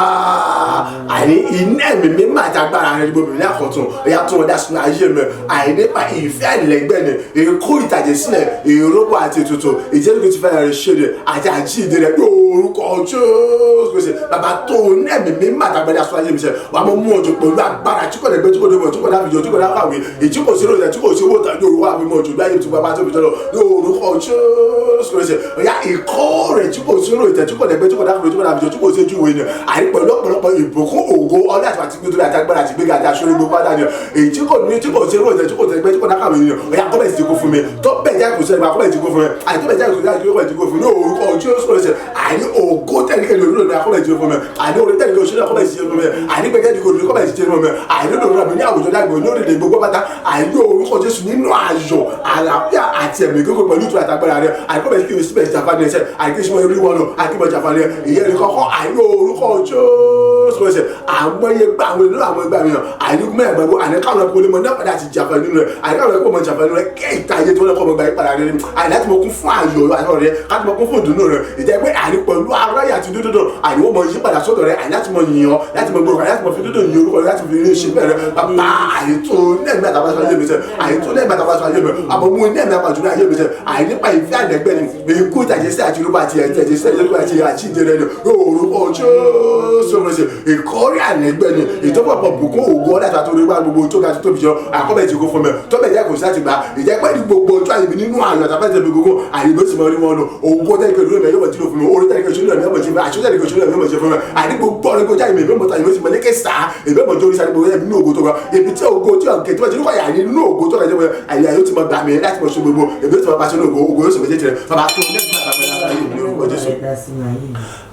àní iná ẹ̀mí mímọ́ àti agbára rẹ̀ gbogbo mi ní àkọ́tún ọ̀yà tó wọn dá sínú ayé mi àìní nípa ìfẹ́ àìlẹ́gbẹ́ ni èkó ìtàjẹ̀ sílẹ̀ èròpọ̀ àti ètùtù ìjẹ́rìí ti fẹ́ràn rẹ̀ ṣe rẹ̀ àti àjíǹde rẹ̀ ní orúkọ Jésù Kristi bàbá tó iná ẹ̀mí mímọ́ àti agbára sínú ayé mi sẹ́ wàá mọ mú ọjọ́ pẹ̀lú agbára tí kò lẹ́gbẹ́ tí kò lẹ́gbẹ́ tí kò láfijọ́ tí kò láfàwé èyí kò sí lóòótọ́ tí kò sí owó tàbí orúkọ àfimọ́ ojú láyé tí bàbá tó fi jọlọ ní orúkọ Jésù Kristi ọ̀yà ìkórè tí kò sí lóòótọ́ tí kò lẹ́gbẹ́ tí kò láfàwé tí kò láfijọ́ tí kò sí ojú ìwé ni àyè pẹ̀lú ọ̀pọ̀lọpọ̀ ìbùkún ògo ọlá àti àti gbẹdúrà àti agbára àti gbéga àti aṣọ gbogbo pátá ni èyí tí kò ní tí kò sí lóòótọ́ tí kò tẹ̀gbẹ́ tí kò dákàwé ni ọ̀yà kọ́bẹ̀ ti kó fún mi tó bẹ̀ jẹ́ kò sẹ́ni kọ́bẹ̀ ti kó fún mi àyè tó bẹ̀ jẹ́ kò sẹ́ni kọ́bẹ̀ ti kó fún mi ní orúkọ Jésù Kristi àyè ògo tẹ̀lé lórí lórí kọ́bẹ̀ ti kó fún mi àyè orí tẹ̀lé lórí kọ́bẹ̀ ti kó fún mi àyè gbẹgẹ́ ti kó lórí kọ́bẹ̀ ti kó fún mi àyè lórí mi ní àwùjọ dàgbò lórí lè gbogbo pátá àyè orúkọ Jésù nínú ayọ̀ àlàáfíà àti ẹ̀mí gbogbo pẹ̀lú ìtura àtàgbára rẹ̀ àyè kọ́bẹ̀ kí o síbẹ̀ jàǹfààní ẹsẹ̀ àyè kí o síbẹ̀ rí wọn lọ àyè kí o jàǹfààní ìyẹn ní kọ́kọ́ àyè orúkọ Jésù Kristi àmọye gba àwọn ènìyàn àwọn ẹgbẹ́ mi hàn àìní mẹ́rin gbàgbọ́ àní káwọn ẹ̀kọ́ lè mọ náà padà ti jàǹfààní nínú rẹ̀ àní káwọn ẹ̀kọ́ mọ jàǹfààní nínú rẹ̀ kẹ́ ìta ayé tí wọ́n lọ́kọ́ mọ gba ìpadà rẹ̀ ni àní láti mọ kún fún ayọ̀ ayọ̀ rẹ̀ láti mọ kún fún ìdùnnú rẹ̀ ìjẹ́ pé àní pẹ̀lú aráyà àti dúdúdú àní wọ́n mọ yí padà sọ́dọ̀ rẹ̀ àní láti mọ yìn ọ́ láti mọ gbòòrò láti mọ fi dúdú yìn orúkọ rẹ̀ láti fi ṣe bẹ́ẹ̀ rẹ̀ bàbá àyè tó lẹ́ẹ̀mí àtàbàṣọ ayé mi sẹ́ àyè tó lẹ́ẹ̀mí àtàbàṣọ ayé mi àbọ̀mú lẹ́ẹ̀mí àpàjù ayé mi sẹ́ àyè nípa ìfẹ́ àdẹ́gbẹ́ ni èkó ìtàjẹsẹ́ àti irúgbà àti ẹ̀jẹ̀jẹsẹ́ irúgbà àti àjíǹde rẹ̀ ni orúkọ Jésù Kristi ìkórè àlẹ́gbẹ́ ni ìtọ́pọ̀pọ̀ bùkún ògo ọ̀dà tó rí wá gbogbo tó ga tó tóbi jọ àkọ́bẹ̀ tí kò fún mi tọ́bẹ̀ jẹ́ kò sí láti gbà ìjẹ́ pé ní gbogbo ojú àyè mi nínú àyè àtàbẹ̀ tẹ̀lé gbogbo àyè ló sì mọ rí wọn lò ògo tẹ́lẹ̀ lórí mi yóò mọ̀ tí ló fún mi orí tẹ́lẹ̀ lórí mi yóò mọ̀ tí fún mi àṣọ tẹ́lẹ̀ lórí mi yóò mọ̀ tí fún mi àní gbogbo ọ̀rẹ́ gbogbo àyè mi yóò mọ̀ tí ló sì mọ̀ lékè sá èmi mọ̀ jórí sáré gbogbo nínú ògo tó ga èmi tí ògo tí ọ̀gẹ̀ tí wọ́n ti nípa àyè nínú ògo tó ga jẹ́ àyè yóò ti mọ̀ gbà mí láti mọ̀ ṣe gbogbo èmi yóò ti mọ̀ bá ṣe ní ògo ògo yóò sì mọ̀ jẹ́ tirẹ̀ bàbá tó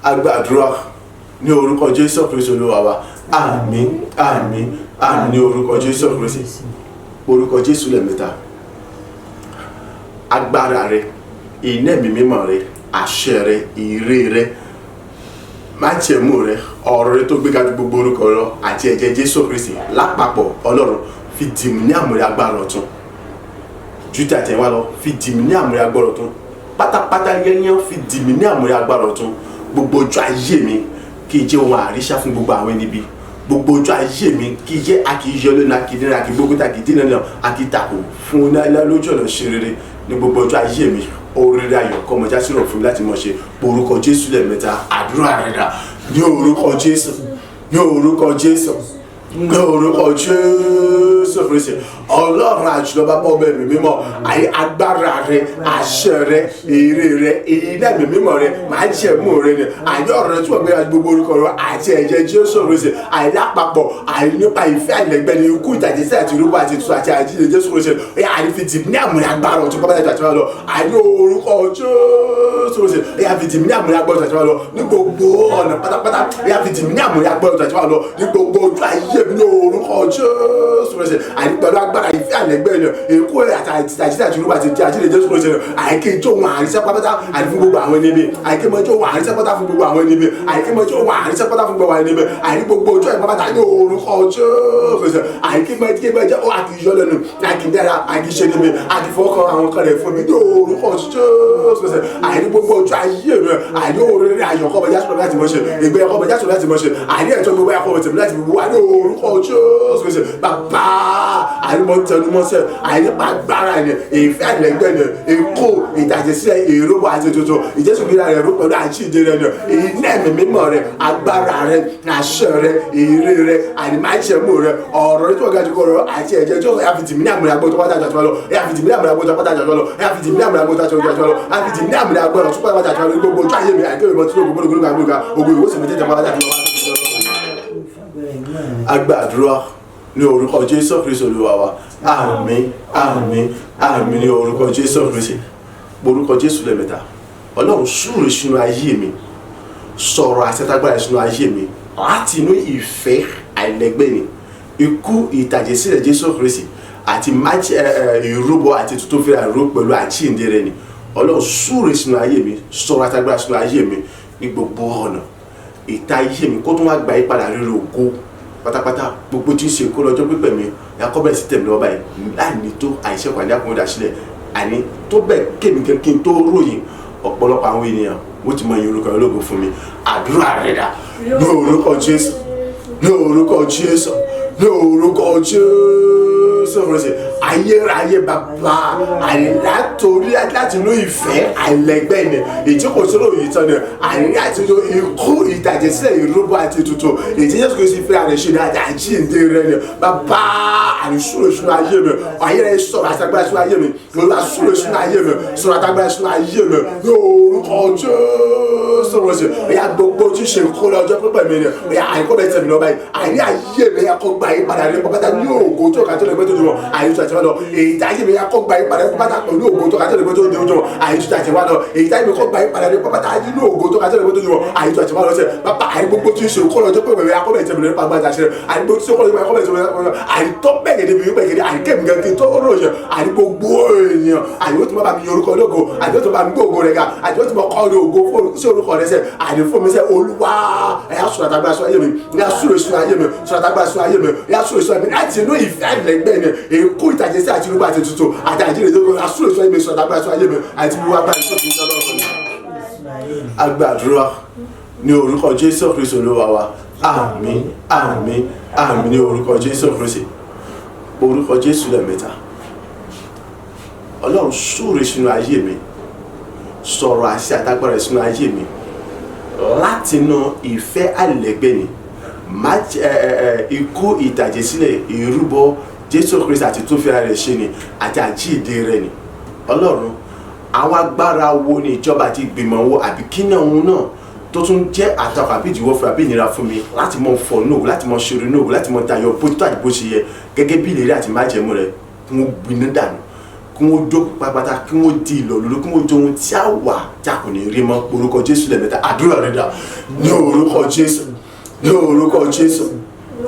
agbàdúrà ní orúkọ Jésù Kristi Olúwa wa àmín àmín àmín ní orúkọ Jésù Kristi orúkọ Jésù lẹ́ẹ̀mẹ́ta agbára rẹ iná ẹ̀mí mímọ́ rẹ àṣẹ rẹ ire rẹ májẹ̀mú rẹ ọ̀rọ̀ rẹ tó gbéga ju gbogbo orúkọ lọ àti ẹ̀jẹ̀ Jésù Kristi lápapọ̀ Ọlọ́run fi dìmí ní àmúrẹ́ agbára ọ̀tun Júdà tẹ̀wá lọ fi dìmí ní àmúrẹ́ agbára ọ̀tun pátápátá yẹ́nyẹ́ fi dìmí ní àmúrẹ́ agbára ọ̀tun gbogbo ojú ayé mi kì í jẹ́ ohun àríṣà fún gbogbo àwọn ẹni bí gbogbo ojú ayé mi kì í jẹ́ àkìyọ lónìí àkìdínà àkìgbógun àkìdínà náà àkìtàkù fún lójú ọ̀nà ṣe rere ní gbogbo ojú ayé mi oríire ayọ̀ kọ́mọjá sí rọ̀ fún mi láti mọ̀ ṣe orúkọ Jésù lẹ́ẹ̀mẹ́ta àdúrà rẹ̀ dà ní orúkọ Jésù ní orúkọ Jésù ní orúkọ Jésù Kristi Ọlọ́run àjùlọ bàbá ọmọ ẹ̀mí mímọ́ àyè agbára rẹ àṣẹ rẹ èrè rẹ iná ẹ̀mí mímọ́ rẹ máa jẹ̀mú rẹ ni àyè ọ̀rọ̀ rẹ túbọ̀ gbéra gbogbo orúkọ rẹ àti ẹ̀jẹ̀ Jésù Kristi àyè lápapọ̀ àyè nípa ìfẹ́ àìlẹ́gbẹ́ ni ikú ìtàjẹsẹ́ àti irúgbó àti ètùtù àti àjíǹde Jésù Kristi ẹ̀yà àyè fi dì ní àmúrẹ́ agbára ọ̀tún bàbá àti àti lọ àyè orúkọ Jésù Kristi ẹ̀yà fi dì ní àmúrẹ́ agbára ọ̀tún àti lọ ní gbogbo ọ̀nà pátápátá ẹ̀yà fi dì ní àmúrẹ́ agbára ọ̀tún àti lọ ní gbogbo ojú ayé mi ní orúkọ Jésù Kristi Àní pẹ̀lú agbára ìfẹ́ àlẹ́gbẹ́ ni èkó rẹ̀ àti àjíṣẹ́ àti irúgbà àti àjíṣẹ́ Jésù Kristi ni àìké ijó wọn àríṣẹ́ pátápátá àti fún gbogbo àwọn ẹni bí àìké mọ ijó wọn àríṣẹ́ pátá fún gbogbo àwọn ẹni bí àìké mọ ijó wọn àríṣẹ́ pátá fún gbogbo àwọn ẹni bí àìní gbogbo ojú ẹ̀ pátápátá ní orúkọ Jésù Kristi àìké mọ ijó mọ ó àti yọ lẹ́nu àti dára àti ṣe níbi àti fọkàn àwọn kan rẹ̀ fún mi ní orúkọ Jésù Kristi àìní gbogbo ojú ayé mi àìní oríire ayọ̀ kọ́ bọjá sọ̀rọ̀ láti mọ̀ ṣe ìgbé ẹ̀kọ́ bọjá sọ̀rọ̀ láti mọ̀ ṣe àìní ẹ̀tọ́ gbogbo ẹ̀kọ́ tèmi láti wà ní orúkọ Jésù Kristi bàbá àìní mọ̀ tẹnumọ́sẹ̀ àìní pàgbára ni ìfẹ́ àìlẹ́gbẹ́ ni èkó ìtàjẹsílẹ̀ èrò àti tuntun ìjẹ́sùn-gbéra rẹ̀ ró pẹ̀lú àjíǹde rẹ̀ ni iná ẹ̀mí mímọ́ rẹ̀ agbára rẹ̀ àṣẹ rẹ̀ èrè rẹ̀ àìmájẹ̀mú rẹ̀ ọ̀rọ̀ rẹ̀ tó ga jù kọ́ rẹ̀ àti ẹ̀jẹ̀ tó yà fi tìmí ní àmì àgbọ̀ tó pátá jàjọ́ lọ yà fi tìmí ní àmì àgbọ̀ tó pátá jàjọ́ lọ yà fi tìmí ní àmì àgbọ̀ tó pátá jàjọ́ lọ yà fi tìmí ní àmì àgbọ̀ tó pátá jàjọ́ lọ gbogbo ojú ayé mi àìké mi mọ́ tí ó gbogbo gbogbo gbogbo ògo ìwòsàn mi jẹ́jẹ́ pátá jàjọ́ lọ. A gbàdúrà ní orúkọ Jésù Kristi Olúwa wa. Àmín, àmín, àmín ní orúkọ Jésù Kristi. Orúkọ Jésù lẹ́ẹ̀mẹ́ta. Ọlọ́run súre sínú ayé mi, sọ̀rọ̀ àti agbára sínú ayé mi láti inú ìfẹ́ àìlẹ́gbẹ́ ni ikú ìtàjẹ̀sílẹ̀ Jésù Kristi àti ìrúbọ àti tuntun fira ìrú pẹ̀lú àjíǹde rẹ̀ ni. Ọlọ́run súre sínú ayé mi, sọ̀rọ̀ àti agbára sínú ayé mi ní gbogbo ọ̀nà. Ìta ayé mi kó tún wá gba ìpadà rere ògo pátápátá gbogbo tí ń ṣe kó lọ́jọ́ pípẹ́ mi yakọ́ bẹ̀rẹ̀ sí tẹ̀mí lọ́wọ́ báyìí láìní tó àìṣe ọkọ̀ àní àkùnrin dàsílẹ̀ àní tó bẹ̀ kémi kí n tó ròyìn ọ̀pọ̀lọpọ̀ àwọn ènìyàn wọ́n ti mọ iye orúkọ ológo fún mi. Àdúrà rẹ̀ dà ní orúkọ Jésù, ní orúkọ Jésù, ní orúkọ Jésù Kristi. Ayérayé bàbá àní látòrí láti inú ìfẹ́ àìlẹ́gbẹ́ ni èyí kò sóró yìí tán ni àní láti inú ikú ìtàjẹ̀sílẹ̀ ìrúbọ àti ètùtù èyí Jésù Kristi fẹ́ àrẹ ṣe ní àti àjíǹde rẹ ni bàbá àní súre sínú ayé mi ayérayé sọ̀rọ̀ àtàgbára sínú ayé mi Olúwa súre sínú ayé mi sọ̀rọ̀ àtàgbára sínú ayé mi ní orúkọ Jésù Kristi. Ọ̀yà gbogbo tí ṣe kó lọ́jọ́ pípẹ́ mi ni ọ̀yà àìkọ́ bẹ́ẹ̀ tẹ̀mí lọ báyìí àní ayé mi yà kó gba ìpadà rẹ pátá ní ògo tó kàtó lè gbé tó dùn àyè tó àti wá lọ èyí tá ayé mi yà kó gba ìpadà rẹ pátá pẹ̀lú ògo tó kàtó lè gbé tó dùn àyè tó àti wá lọ èyí tá ayé mi kó gba ìpadà rẹ pátá nínú ògo tó kàtó lè gbé tó dùn àyè tó àti wá lọ sẹ bàbá àyè gbogbo tí ṣe kó lọ́jọ́ pípẹ́ mi yà kó bẹ́ẹ̀ tẹ̀mí lọ pàgbà àṣẹ àyè gbogbo tí ṣe kó lọ́jọ́ pípẹ́ mi àyè tó bẹ́ẹ̀ gẹ́gẹ́ bí gẹ́gẹ́ àyè kẹ́mi gẹ́gẹ́ kí n tó ròyìn àyè gbogbo èèyàn àyè ó ti má bá mi yan orúkọ ológo àyè ó ti bá mi gbé ògo rẹ̀ ga àyè ó ti mọ kọ́ ní ògo sí orúkọ rẹ̀ sẹ́ àyè fún mi sẹ́ Olúwa ẹ̀yà sọ̀rọ̀ àtàgbà sọ ayé mi ẹ̀yà sọ̀rọ̀ sínú ayé mi sọ̀rọ̀ àtàgbà sọ ayé mi ẹ̀yà sọ̀rọ̀ sínú ayé mi láti inú ìfẹ́ àìlẹ́gbẹ́ ni èkó ìtàjẹsí àti irúgbà àti tuntun àti àjíǹde tó kọ́ sọ̀rọ̀ sínú ayé mi sọ̀rọ̀ àtàgbà sọ ayé mi àti wíwá bá ìṣòfin Ọlọ́run. A gbàdúrà ní orúkọ Jésù Kristi Olúwa wa. Àmín, àmín, àmín ní orúkọ Jésù Kristi. Orúkọ Jésù lẹ́ẹ̀mẹ́ta. Ọlọ́run súre sínú ayé mi, sọ̀rọ̀ àṣẹ àtàgbára sínú ayé mi láti inú ìfẹ́ àìlẹ́gbẹ́ ni ikú ìtàjẹ̀sílẹ̀ ìrúbọ Jésù Kristi àti tó fira rẹ̀ ṣe ni àti àjíǹde rẹ̀ ni. Ọlọ́run àwọn agbára wo ni ìjọba àti ìgbìmọ̀ wo àbí kí náà òun náà tó tún jẹ́ àtakò àbí ìdíwọ́ fún àbí ìnira fún mi láti mọ fọ̀ nóògùn láti mọ ṣeré nóògùn láti mọ tayọ bó tó àti bó ṣe yẹ gẹ́gẹ́ bí ìlérí àti májẹ̀mú rẹ̀ kí wọ́n gbiná dànù kí wọ́n jó pátápátá kí wọ́n di ìlọ̀lúlú kí wọ́n jó ohun tí a wà tí a kò ní rí mọ́. Orúkọ Jésù lẹ́ẹ̀mẹ́ta. Àdúrà rẹ̀ dà ní orúkọ Jésù, ní orúkọ Jésù,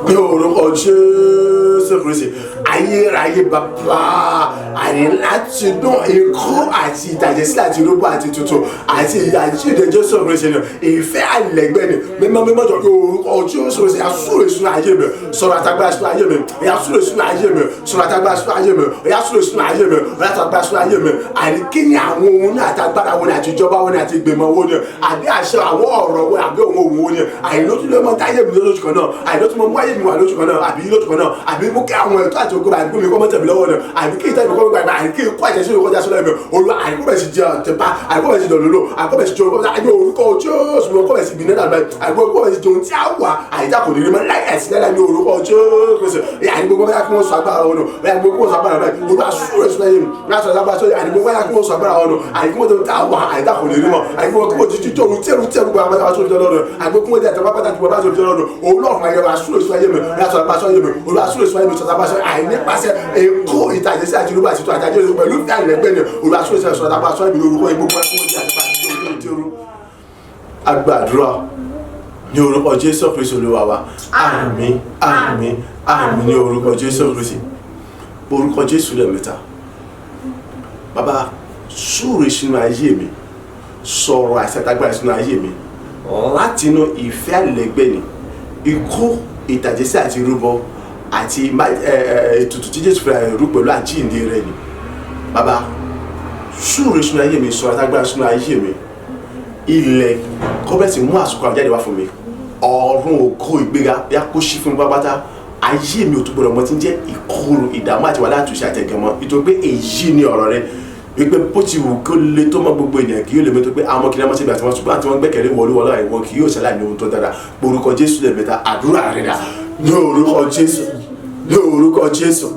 ní orúkọ Jésù Kristi. Ayérayé bàbá àní láti dán ikú àti ìtàjẹ̀sílẹ̀ àti irúgbó àti tuntun àti àjíǹde Jésù Kristi ni ìfẹ́ àìlẹ́gbẹ́ ni mímọ́ mímọ́ jọ ní orúkọ Jésù Kristi. Yà súre sínú ayé mi sọ̀rọ̀ àtàgbára sínú ayé mi yà súre sínú ayé mi sọ̀rọ̀ àtàgbára sínú ayé mi yà súre sínú ayé mi sọ̀rọ̀ àtàgbára sínú ayé mi. Àní kí ni àwọn ohun náà àtàgbára wo ni àti ìjọba wo ni àti ìgbìmọ̀ wo ni àbí àṣẹ àwọn ọ̀rọ̀ wo àbí ohun òun wo ni àìlótúlẹ̀ mọ́ táyé mi lójú kan náà àìlótúmọ̀ mú ayé mi wà lójú kan náà àbí lójú kan náà àbí mú kí àwọn ẹ̀tọ́ àti ògo àbí mi kọ́ mọ́ tẹ̀mí lọ́wọ́ náà àbí kí ìtẹ́mi kọ́ mọ́ gbàgbà àbí kí ikú àjẹsí òkú ọjà sọ́lẹ̀ mi Olúwa àbí kó bẹ̀ sí jẹ ọ̀tẹ̀pá àbí kó bẹ̀ sí dọ̀lọ́lọ́ àbí kó bẹ̀ sí jẹ orúkọ àbí orúkọ Jésù kó bẹ̀ sí gbiná dàgbà àbí kó bẹ̀ sí jẹ ohun tí a wà àyíká kò ní rí mọ́ láì ẹ̀sìn láì ní orúkọ Jésù. Àbí gbogbo báyà kí wọ́n sọ agbára wọn nù àbí gbogbo wọ́n sọ agbára wọn nù Olúwa súre sínú ayé mi láti sọ agbára sọ àbí gbogbo báyà kí wọ́n sọ agbára wọn nù àbí kí wọ́n tó ta wà àyíká kò ní rí mọ́ àbí gbogbo kí wọ́n ti tó ohun tẹ́rù tẹ́rù gbogbo àwọn aṣọ ìjọ lọ́dọ̀ àbí gbogbo kí wọ́n ti àtẹ̀wá pátá gbogbo aṣọ ìjọ lọ́dọ̀ Olúwa ayé wa súre sínú ayé mi láti sọ agbára sọ ayé mi Olúwa súre sínú ayé mi sọ agbára sọ àìnípasẹ̀ èkó ìtàjẹsí àti irúgbà àti tó àtàjẹsí pẹ̀lú àìlẹ́gbẹ́ ni Olúwa súre sínú agbára sọ ayé mi lórúkọ gbogbo ẹkún ojú àti pàṣẹ. A gbàdúrà ní orúkọ Jésù Kristi Olúwa wa. Àmín, àmín, àmín ní orúkọ Jésù Kristi. Orúkọ Jésù lẹ́ẹ̀mẹ́ta. Bàbá, súre sínú ayé mi, sọ̀rọ̀ àṣẹ àtagbára sínú ayé mi láti inú ìfẹ́ àìlẹ́gbẹ́ ni, ikú, ìtàjẹ̀sí àti ìrúbọ àti ètùtù tí Jésù fúnra rẹ̀ rú pẹ̀lú àjíǹde rẹ̀ ni. Bàbá, súre sínú ayé mi, sọ̀rọ̀ àtagbára sínú ayé mi. Ilẹ̀ kọ́bẹ̀sì mú àsùkò àjáde wá fún mi. Ọ̀run ògo ìgbéga yá kó ṣí fún mi pátápátá. Ayé mi ò tún gbọdọ̀ mọ tí ń jẹ́ ìkorò, ìdààmú àti wàhálà, àtúnṣe àtẹ̀gànmọ́, nítorí pé èyí ni ọ̀rọ̀ rẹ wípé bó ti wù kó le tó mọ́ gbogbo ènìyàn kì yóò lè mẹ́tọ́ pé àwọn kìnìún ọmọ síbi àti wọn, ṣùgbọ́n àti wọn gbẹ́kẹ̀lé wọlé wọlé àìwọ kì yóò ṣẹlẹ̀ ní ohun tó dára. Orúkọ Jésù lẹ́ẹ̀mẹ́ta. Àdúrà rẹ̀ dà. Ní orúkọ Jésù, ní orúkọ Jésù,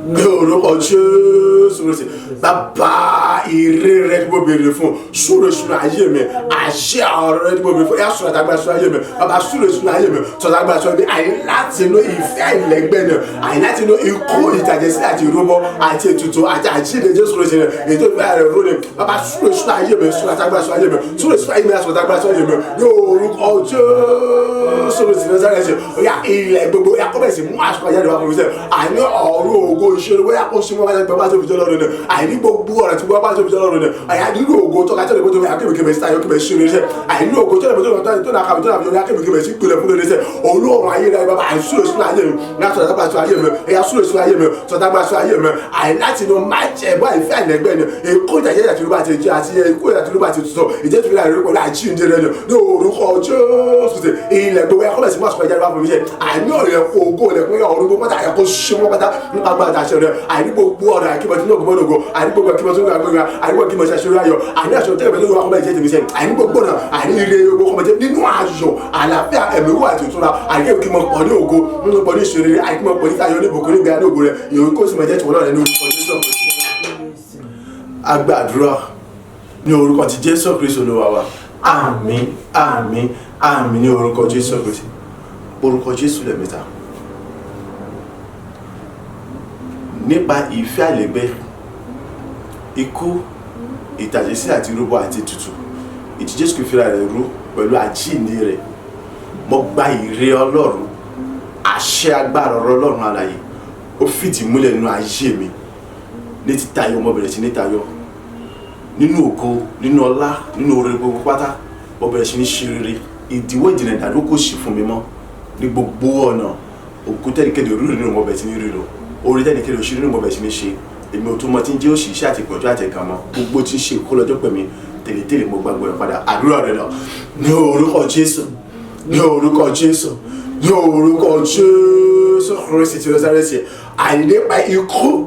ní orúkọ Jésù Kristi. Bàbá, ire rẹ tí mo béèrè fún, súre sínú ayé mi. Àṣẹ ọ̀rọ̀ rẹ tí mo béèrè fún, yà sọ̀rọ̀ àtàgbà sínú ayé mi. Bàbá, súre sínú ayé mi, sọ̀rọ̀ àtàgbà sínú ayé mi. Àyè láti inú ìfẹ́ àìlẹ́gbẹ́ ni, àyè láti inú ikú, ìtàjẹ̀sílẹ̀ àti ìrúbọ àti ètùtù àti àjíǹde Jésù Kristi ni èyí tó fẹ́ rẹ̀ rú ni. Bàbá, súre sínú ayé mi, sọ̀rọ̀ àtàgbà sínú ayé mi, súre sínú ayé mi, sọ̀rọ̀ àtàgbà sínú ayé mi ní orúkọ Jésù Kristi Násárẹ́tì. Ó yá, ilẹ̀ gbogbo yà kọ́ bẹ̀rẹ̀ sí mú àṣọ àjáde wá fún mi sẹ́. Àní ọ̀run ògo ìṣeré bóyá kó sí wọn bá jẹ́ bá tóbi jọ lọ́rùn ni. Àìní gbogbo ọ̀rọ̀ tí wọ́n bá tóbi jọ lọ́rùn ni. Àyà nínú ògo tó kájọ́ ìbò tó fi akéwìkéwì sí ayọ̀ kébẹ̀ sí irinṣẹ́. Àìní ògo tó lè tó tó náà kàwé tó náà fi akéwìkéwì sí ìpìlẹ̀ fún irinṣẹ́ olóòrùn ayé rẹ̀. Bàbá, àìsúrò sínú ayé mi, láti ọ̀dàgbà sọ ayé mi, ẹ̀yà súrò sínú ayé mi, sọ̀dàgbà sọ ayé mi. Àì láti inú má jẹ́ bọ́ ìfẹ́ àìlẹ́gbẹ́ ni, èkó ìjàjẹ́ àti olúwa ti jẹ́ àti èkó ìjàjẹ́ olúwa ti tuntun ìjẹ́ tó fi láàrin pẹ̀lú àjíǹde rẹ̀ ni ní orúkọ Jésù. Ilẹ̀ gbogbo ẹ̀kọ́ bẹ̀ sí mọ́sùn ẹ̀jẹ̀ wá fún mi ṣe. Àìní ọ̀rẹ́ ògo ilẹ̀kùn ọ̀run gbogbo pátá ẹ̀kọ́ ṣe wọ́n pátá nípa agbára àṣẹ rẹ̀. Àìní gbogbo ọ̀rẹ́ àkíbọ̀ tí lóògùn mọ́lógo, àìní gbogbo àkíbọ̀ tí lóògùn agbègbè, àìní gbogbo àkíbọ̀ ṣaṣọ ayọ̀, àìní àṣọ tẹ́lẹ̀ pẹ̀lú ọkọ̀ bẹ́ẹ̀ jẹ́ tèmi sẹ́yìn. Àìní gbogbo náà, àìní ire gbogbo ọmọ jẹ́ nínú ayọ̀, àlàáfíà, ẹ̀mí wà àti ìtura. Àìní kí mo pọ̀ ní ògo nínú pọ̀ ní ìṣeré, àìní kí mo pọ̀ ní ayọ̀ ní ìbùkún nígbà ní ògo rẹ̀ ìròyìn kó sì máa jẹ́ tìwọ́n náà ní orúkọ Jésù. A gbàdúrà ní orúkọ ti Jésù Kristu Olúwa wa. Àmín, àmín, àmín ní orúkọ Jésù Kristi. Orúkọ Jésù lẹ́ẹ̀mẹ́ta. Nípa ìfẹ́ àìlẹ́gbẹ́, ikú, ìtàjẹ̀sí àti ìrúbọ àti ètùtù ìtì Jésù kìí fira rẹ̀ rú pẹ̀lú àjíǹde rẹ̀, mo gba ìre Ọlọ́run, àṣẹ agbára ọ̀rọ̀ Ọlọ́run alààyè, ó fìdí múlẹ̀ nínú ayé mi ní títayọ. Mo bẹ̀rẹ̀ sí ní tayọ nínú ògo, nínú ọlá, nínú oore gbogbo pátá. Mo bẹ̀rẹ̀ sí ní ṣe rere. Ìdíwọ́, ìdènà, ìdádúró kò sí fún mi mọ́ ní gbogbo ọ̀nà. Òkú tẹ́nìkéde òrùlé nínú, mo bẹ̀rẹ̀ sí ní ríro oore tẹ́nìkéde òṣèré nínú, mo bẹ̀rẹ̀ sí ní ṣe. Èmi ò tún mọ tí ń jẹ́ òṣìṣẹ́ àti ìpọ́njú àti ẹ̀gàn mọ́. Gbogbo tí ń ṣe ìkólọ́jọ́ pẹ̀mí tẹ̀lé-tẹ̀lé, mo gbàgbọ́ ẹ̀ padà. Àdúrà rẹ̀ lọ ní orúkọ Jésù, ní orúkọ Jésù, ní orúkọ Jésù Kristi ti Násárẹ́tì. Àìnípa ikú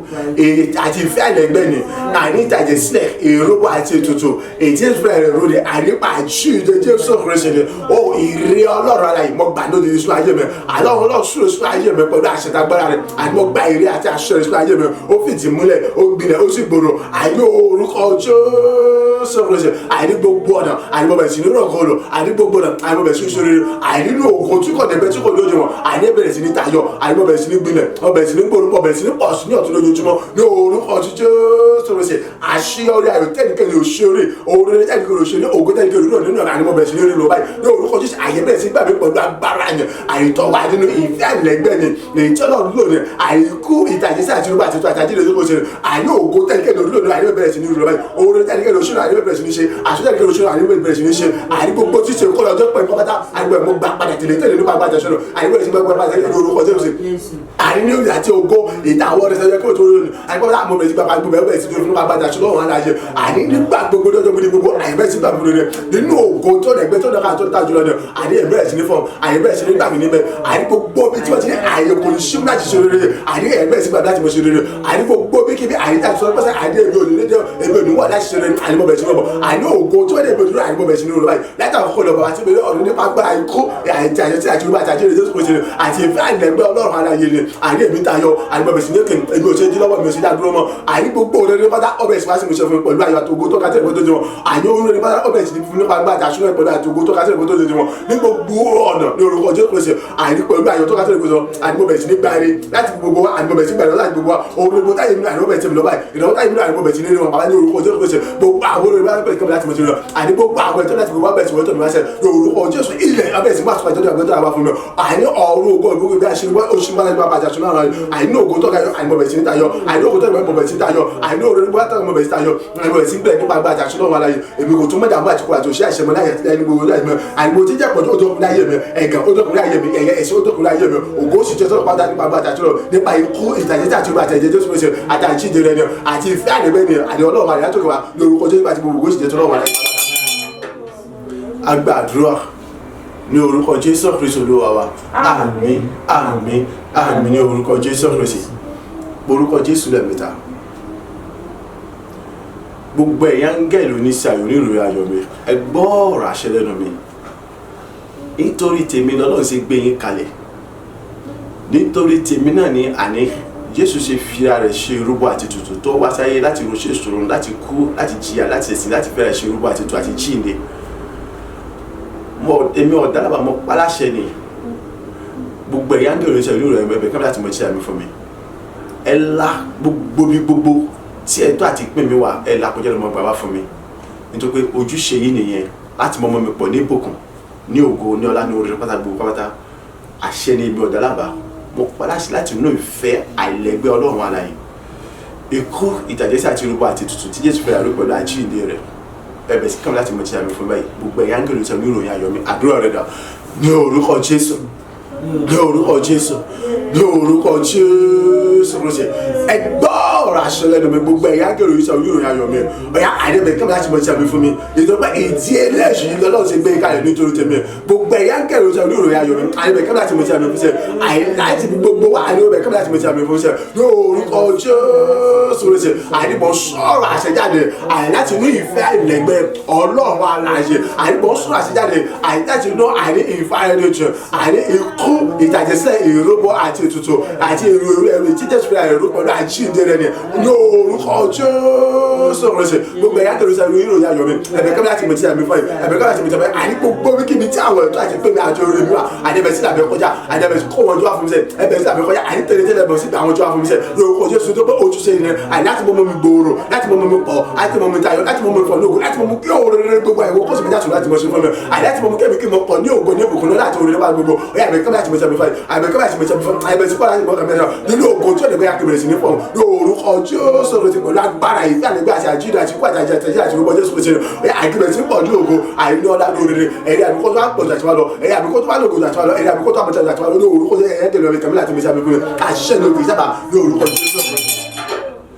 àti ìfẹ́ àìlẹ́gbẹ́ ni, àìní ìtàjẹ̀sílẹ̀, ìrúbọ àti ètùtù èyí tí Jésù rẹ̀ rú ni, àìnípa àjíǹde Jésù Kristi ni ó ìrí Ọlọ́run alààyè, mo gbà lóde sínú ayé mi. Àlọ́ Ọlọ́run súre sínú ayé mi pẹ̀lú àṣetagbára rẹ̀. Àní mo gba ìrí àti àṣẹ rẹ̀ sínú ayé mi. Ó fìdí múlẹ̀, ó gbilẹ̀, ó sì gbòòrò. Àìní orúkọ Jésù Kristi, àìní gbogbo ọ̀nà, àìní mo bẹ̀rẹ̀ sí ní rọ̀gọ́lò. Àìní gbogbo ọ̀nà, àìní mo bẹ̀rẹ̀ sí ní ṣoríire. Àìní nínú ògo tí kò dẹ̀gbẹ́, tí kò lóde wọn, àìní bẹ̀rẹ̀ sí ní tayọ. Àìní mo bẹ̀rẹ̀ sí ní gbilẹ̀, mo bẹ̀rẹ̀ sí ní gbòòrò, mo bẹ̀rẹ̀ sí ní pọ̀ sí ní ọ̀tún lójoojúmọ́ ní orúkọ tí Jésù Kristi. Àṣeyọrí ayọ̀ tẹ́nìkẹ́ni òṣèré, oore tẹ́nìkẹ́ni òṣèré, ògo tẹ́nìkẹ́ni òṣèré nínú ọ̀nà, àní mo bẹ̀rẹ̀ sí ní rí lọ báyìí ní orúkọ Jésù. Àyè bẹ̀rẹ̀ sí gbà mí pẹ̀lú agbára yẹn. Àìtọ́ wa nínú ìfẹ́ àìlẹ́gbẹ́ ni èyí tí Ọlọ́run lò ní àìkú, ìtàjẹsí àti irúgbà àti ètò àtàjílẹ̀ tó kò ṣe. Àìní ògo tẹ́nìkẹ́ni òṣèré nínú, àyè bẹ̀rẹ̀ sí ní rí lọ báyìí. Oore tẹ́nìkẹ́ni òṣèré, àyè bẹ̀rẹ̀ sí ní ṣe. Àṣẹ tẹ́nìkẹ́ni òṣèré, àyè bẹ̀rẹ̀ sí ní ṣe. Àìní gbogbo tí ṣe kọ́ lọ́jọ́ pẹ̀lú pátá, àìní mo gbà padà tẹ̀lé tẹ̀lé nípa agbára ìṣòro. Àìní bẹ̀rẹ̀ sí gbàgbà padà tẹ̀lé ní orúkọ Jésù. Àìní ní àti ògo ìta àwọn ọ̀rẹ́ sẹ́yẹ kí o tó rí lónìí. Àìní pátá mo bẹ̀rẹ̀ sí gbàgbà gbogbo ẹ̀ bẹ̀rẹ̀ sí nípa agbára ìṣòro ọ̀hún aláyẹ. Àìní nígbà gbogbo lọ́jọ́ gbogbo àyè bẹ̀rẹ̀ sí gbà gbogbo rẹ̀ nínú ògo tó dẹ̀gbẹ́ tó dẹ̀ka tó dájú lọ́dọ̀. Àìní ẹ̀ bẹ̀rẹ̀ sí ní fọ́ọ̀mù, àyè bẹ̀rẹ̀ sí ní gbà mí níbẹ̀. Àìní gbogbo bí tí wọ́n ti ní àyè kò ní ṣí láti ṣe rere, àìní ẹ̀ bẹ̀rẹ̀ sí gbà láti mo ṣe rere. Àìní gbogbo bí kíbi àìní tàbí sọ pé àìní èmi ò ní lé èmi ò ní wà láti ṣe rere, àìní mo bẹ̀rẹ̀ sí ní bọ̀. Àìní ògo tó dẹ̀ èmi ò ní àìní mo bẹ̀rẹ̀ sí ní rere báyìí láti àkókò lọ. Bàbá tí mi ọ̀run nípa agbára ikú àti àyè tí àti irúgbà àti àjíǹde Jésù Kristi àti ìfẹ́ àìlẹ́gbẹ́ Ọlọ́run aláyé ni, àìní èmi tayọ. Àìní mo bẹ̀rẹ̀ sí ní òkè, èmi ò ṣe jí lọ́wọ́, mi ò ṣe dá dúró mọ́. Àìní gbogbo rere pátá ọbẹ̀ ìsìnwá sí mo ṣe fún mi pẹ̀lú ayọ̀ àtògo tó kátẹ́ ìbò tó jẹ wọn. Àìní ohun rere pátá ọbẹ̀ ìsìn fún nípa agbára àti àṣúná pẹ̀lú àtògo tó kátẹ́ ìbò tó jẹ wọn ní gbogbo ọ̀nà ní orúkọ Jésù Kristi. Àìní pẹ̀lú ayọ̀ tó kátẹ́ ìbò tó àìní mo bẹ̀rẹ̀ sí ní gbáre láti gbogbo wa. Àìní mo bẹ̀rẹ̀ sí gbáre láti gbogbo wa. Ohun gbogbo táyé mi àìní mo bẹ̀rẹ̀ sí mi lọ báyìí. Ìnáwó táyé mi àìní mo bẹ̀rẹ̀ sí ní rí wọn bàbá ní orúkọ Jésù Kristi. Gbogbo àwọn olórí bá bẹ̀rẹ̀ kẹ́mi láti mo ti lọ. Àìní gbogbo àwọn ẹ̀tọ́ láti gbogbo wa bẹ̀rẹ̀ sí wọ́n tó mi wá sẹ́ ní orúkọ Jésù. Ilẹ̀ abẹ́rẹ́ sí máa sọ àjọyọ̀ àgbẹ̀tọ̀ àwa fún mi. Àìní ọ̀run ògo ìgbógun bí a ṣe wọ́n oṣù bá lẹ́gbàá bàjẹ́ àṣọ náà àìní ògo tó ga yọ àìní mọ̀bẹ̀ sí ní tayọ àìní ògo tó ga mọ̀bẹ̀ sí ní tayọ àìní ògo tó ga mọ̀bẹ̀ sí tayọ àìní mọ̀bẹ̀ sí ní bẹ̀rẹ̀ nípa agbára àṣọ náà láyé èmi kò tún mọ̀jà mọ́ àtìkú àti òṣìṣẹ́ àìṣẹ́ mọ́ láyé àti láyé gbogbo láyé mọ́ àìní mo ti jẹ́ pọ̀jù ó dọ́kun láyé mi ẹ̀gàn ó dọ́kun láyé mi ẹ̀yẹ ẹ̀sìn ó dọ́kun láyé mi ògo sì jẹ́ sọ́dọ̀ pátá nípa agbára àṣọ náà nípa ikú ìtàjẹ́tà àti ìgbà àtẹ̀jẹ́ Jésù Kristi àti àjíǹde rẹ̀ ni àti ìfẹ́ àdébẹ́ ni àdé Ọlọ́run àdé látòkè wá lórúkọ Jésù àti gbogbo ògo sì jẹ́ sọ́dọ̀ wà láyé. A gbàdúrà ní orúkọ Jésù Kristi Olúwa wa. Àmín, àmín, àmín ní orúkọ Jésù Kristi. Orúkọ Jésù lẹ́ẹ̀mẹ́ta. Gbogbo ẹ̀yin áńgẹ́lì oníṣẹ́ ayọ̀ oníròyìn ayọ̀ mi, ẹ gbọ́ ọ̀rọ̀ àṣẹ lẹ́nu mi. Nítorí tèmi lọ́lọ́run ṣe gbé yín kalẹ̀. Nítorí tèmi náà ni àní Jésù ṣe fi ara rẹ̀ ṣe irúbọ àti ètùtù tó wá sáyé láti ro ṣe ìṣòro, láti kú, láti jìyà, láti ṣẹ̀sín, láti fẹ́rẹ̀ ṣe irúbọ àti ètùtù àti jíǹde. Èmi ọ̀dàlàbà mo paláṣẹ ni gbogbo ẹ̀yà ń dèrò iṣẹ́ ìlú rẹ̀ ẹ̀bẹ̀ kábíyà tí mo ṣe àmì fún mi. Ẹ la gbogbo bí gbogbo tí ẹ̀tọ́ àti ìpín mi wà, ẹ là kọjá lọ́mọ bàbá fún mi. Nítorí pé ojúṣe yìí nìyẹn láti mọ ọmọ mi pọ̀ ní ìbùkún, ní ògo, ní ọlá, ní orí pátá gbogbo pátá. Àṣẹ ni èmi ọ̀dàlàbà mo paláṣẹ láti inú ìfẹ́ àìlẹ́gbẹ́ Ọlọ́run alààyè. Ikú ìtàjẹ́sí àti irúbọ àti ètùtù tí Jésù fẹ́ rà pẹ̀lú àjíǹde rẹ̀. Ẹ̀bẹ̀ sí kàmí láti mọ ti àmì fún báyìí. Gbogbo ẹ̀yà ń gèrò sọ ní ìròyìn ayọ̀ mi. Àdúrà rẹ̀ dà ní orúkọ Jésù, ní orúkọ Jésù, ní orúkọ Jésù Kristi. Ẹ gbọ́ ọ̀rọ̀ àṣẹ lẹ́nu mi. Gbogbo ẹ̀yà ń gèrò sọ ní ìròyìn ayọ̀ mi. Ọ̀yà àdébẹ̀ kàmí láti mọ ti àmì fún mi. Ìjọba pé ìdí ẹlẹ́ṣin yìí lọ́lọ́run ṣe gbé kalẹ̀ nítorí tèmi. Gbogbo ẹ̀yà ń gèrò sọ ní ìròyìn ayọ̀ mi. Àdébẹ̀ kàmí láti mọ ti àmì fún sẹ́. Àìláti gbogbo wa àdébẹ̀ kàmí láti mọ ti àmì fún sẹ́. Ní orúkọ Jésù Kristi. Àdébọ̀ sọ̀rọ̀ àṣẹ jáde. Àìláti ní ìfẹ́ àìlẹ́gbẹ́ Ọlọ́run alààyè. Àdébọ̀ sọ̀rọ̀ àṣẹ jáde. Àìláti ní àìní ìfẹ́ àìní ikú ìtàjẹsílẹ̀ ìrúbọ àti ètùtù àti èrò ẹ̀rọ tí Jésù fi àìrú pẹ̀lú àjíǹde rẹ̀ ni ní orúkọ Jésù Kristi. Gbogbo ẹ̀yà tó ń sọ ìròyìn ayọ̀ mi. Ẹ̀bẹ̀ kẹ́mi láti mọ̀ tí àmì fún yìí. Ẹ̀bẹ̀ kẹ́mi láti mọ̀ tí àmì àní gbogbo wíkíbi tí àwọn ẹ̀tọ́ àti pé mi àti orí mi wà. Àdébẹ̀ sí àbẹ̀ kọjá. Àdébẹ̀ sí kó wọn jọ wá fún mi sẹ́. Ẹ̀bẹ̀ sí àbẹ̀ kọjá. Àní tẹ̀lé tẹ̀lé bọ̀ sí àwọn jọ wá fún mi sẹ́. Lórúkọ Jésù tó pé ojúṣe yẹn. Àní láti mọ mi gbòòrò, láti mọ mi pọ̀, láti mọ mi tayọ, láti mọ mi fọ̀ lógo, láti mọ mi kí òun rere gbogbo àìwọ́ kó sì mi jáde láti mọ ṣe fún mi. Àní láti mọ mi kẹ́mi kí mo pọ̀ ní ògo ní ìbùkún láti orí nípa gbogbo. Ọ̀yà àbẹ̀ kẹ́mi láti mọ ṣe fún mi. Àbẹ̀ kẹ́mi láti mọ ṣe fún mi. Àbẹ̀ sí kọ́ láti mọ kẹ́mi nínú ògo tí ó lè gbé akébèrè sí ní fún ní orúkọ Jésù Kristi pẹ̀lú agbára ìfẹ́ àlẹ́gbẹ́ àti àjíǹde àti ikú àti àjẹjẹ àti orúkọ Jésù Kristi. Ọ̀yà àkébèrè sí pọ̀ ní ògo àìní ọlá ní oríire. Ẹ̀rí àbíkó tó bá pọ̀ jù àti wá lọ. Ẹ̀rí àbíkó tó bá lògo jù àti wá lọ. Ẹ̀rí àbíkó tó bá pọ̀ jù àti wá lọ ní orúkọ Jésù. Ẹ̀rí tẹ̀lé kẹ́mi láti mọ ṣe àmì fún mi. Àṣìṣe ní òkè sábà ní orúkọ Jésù Kristi.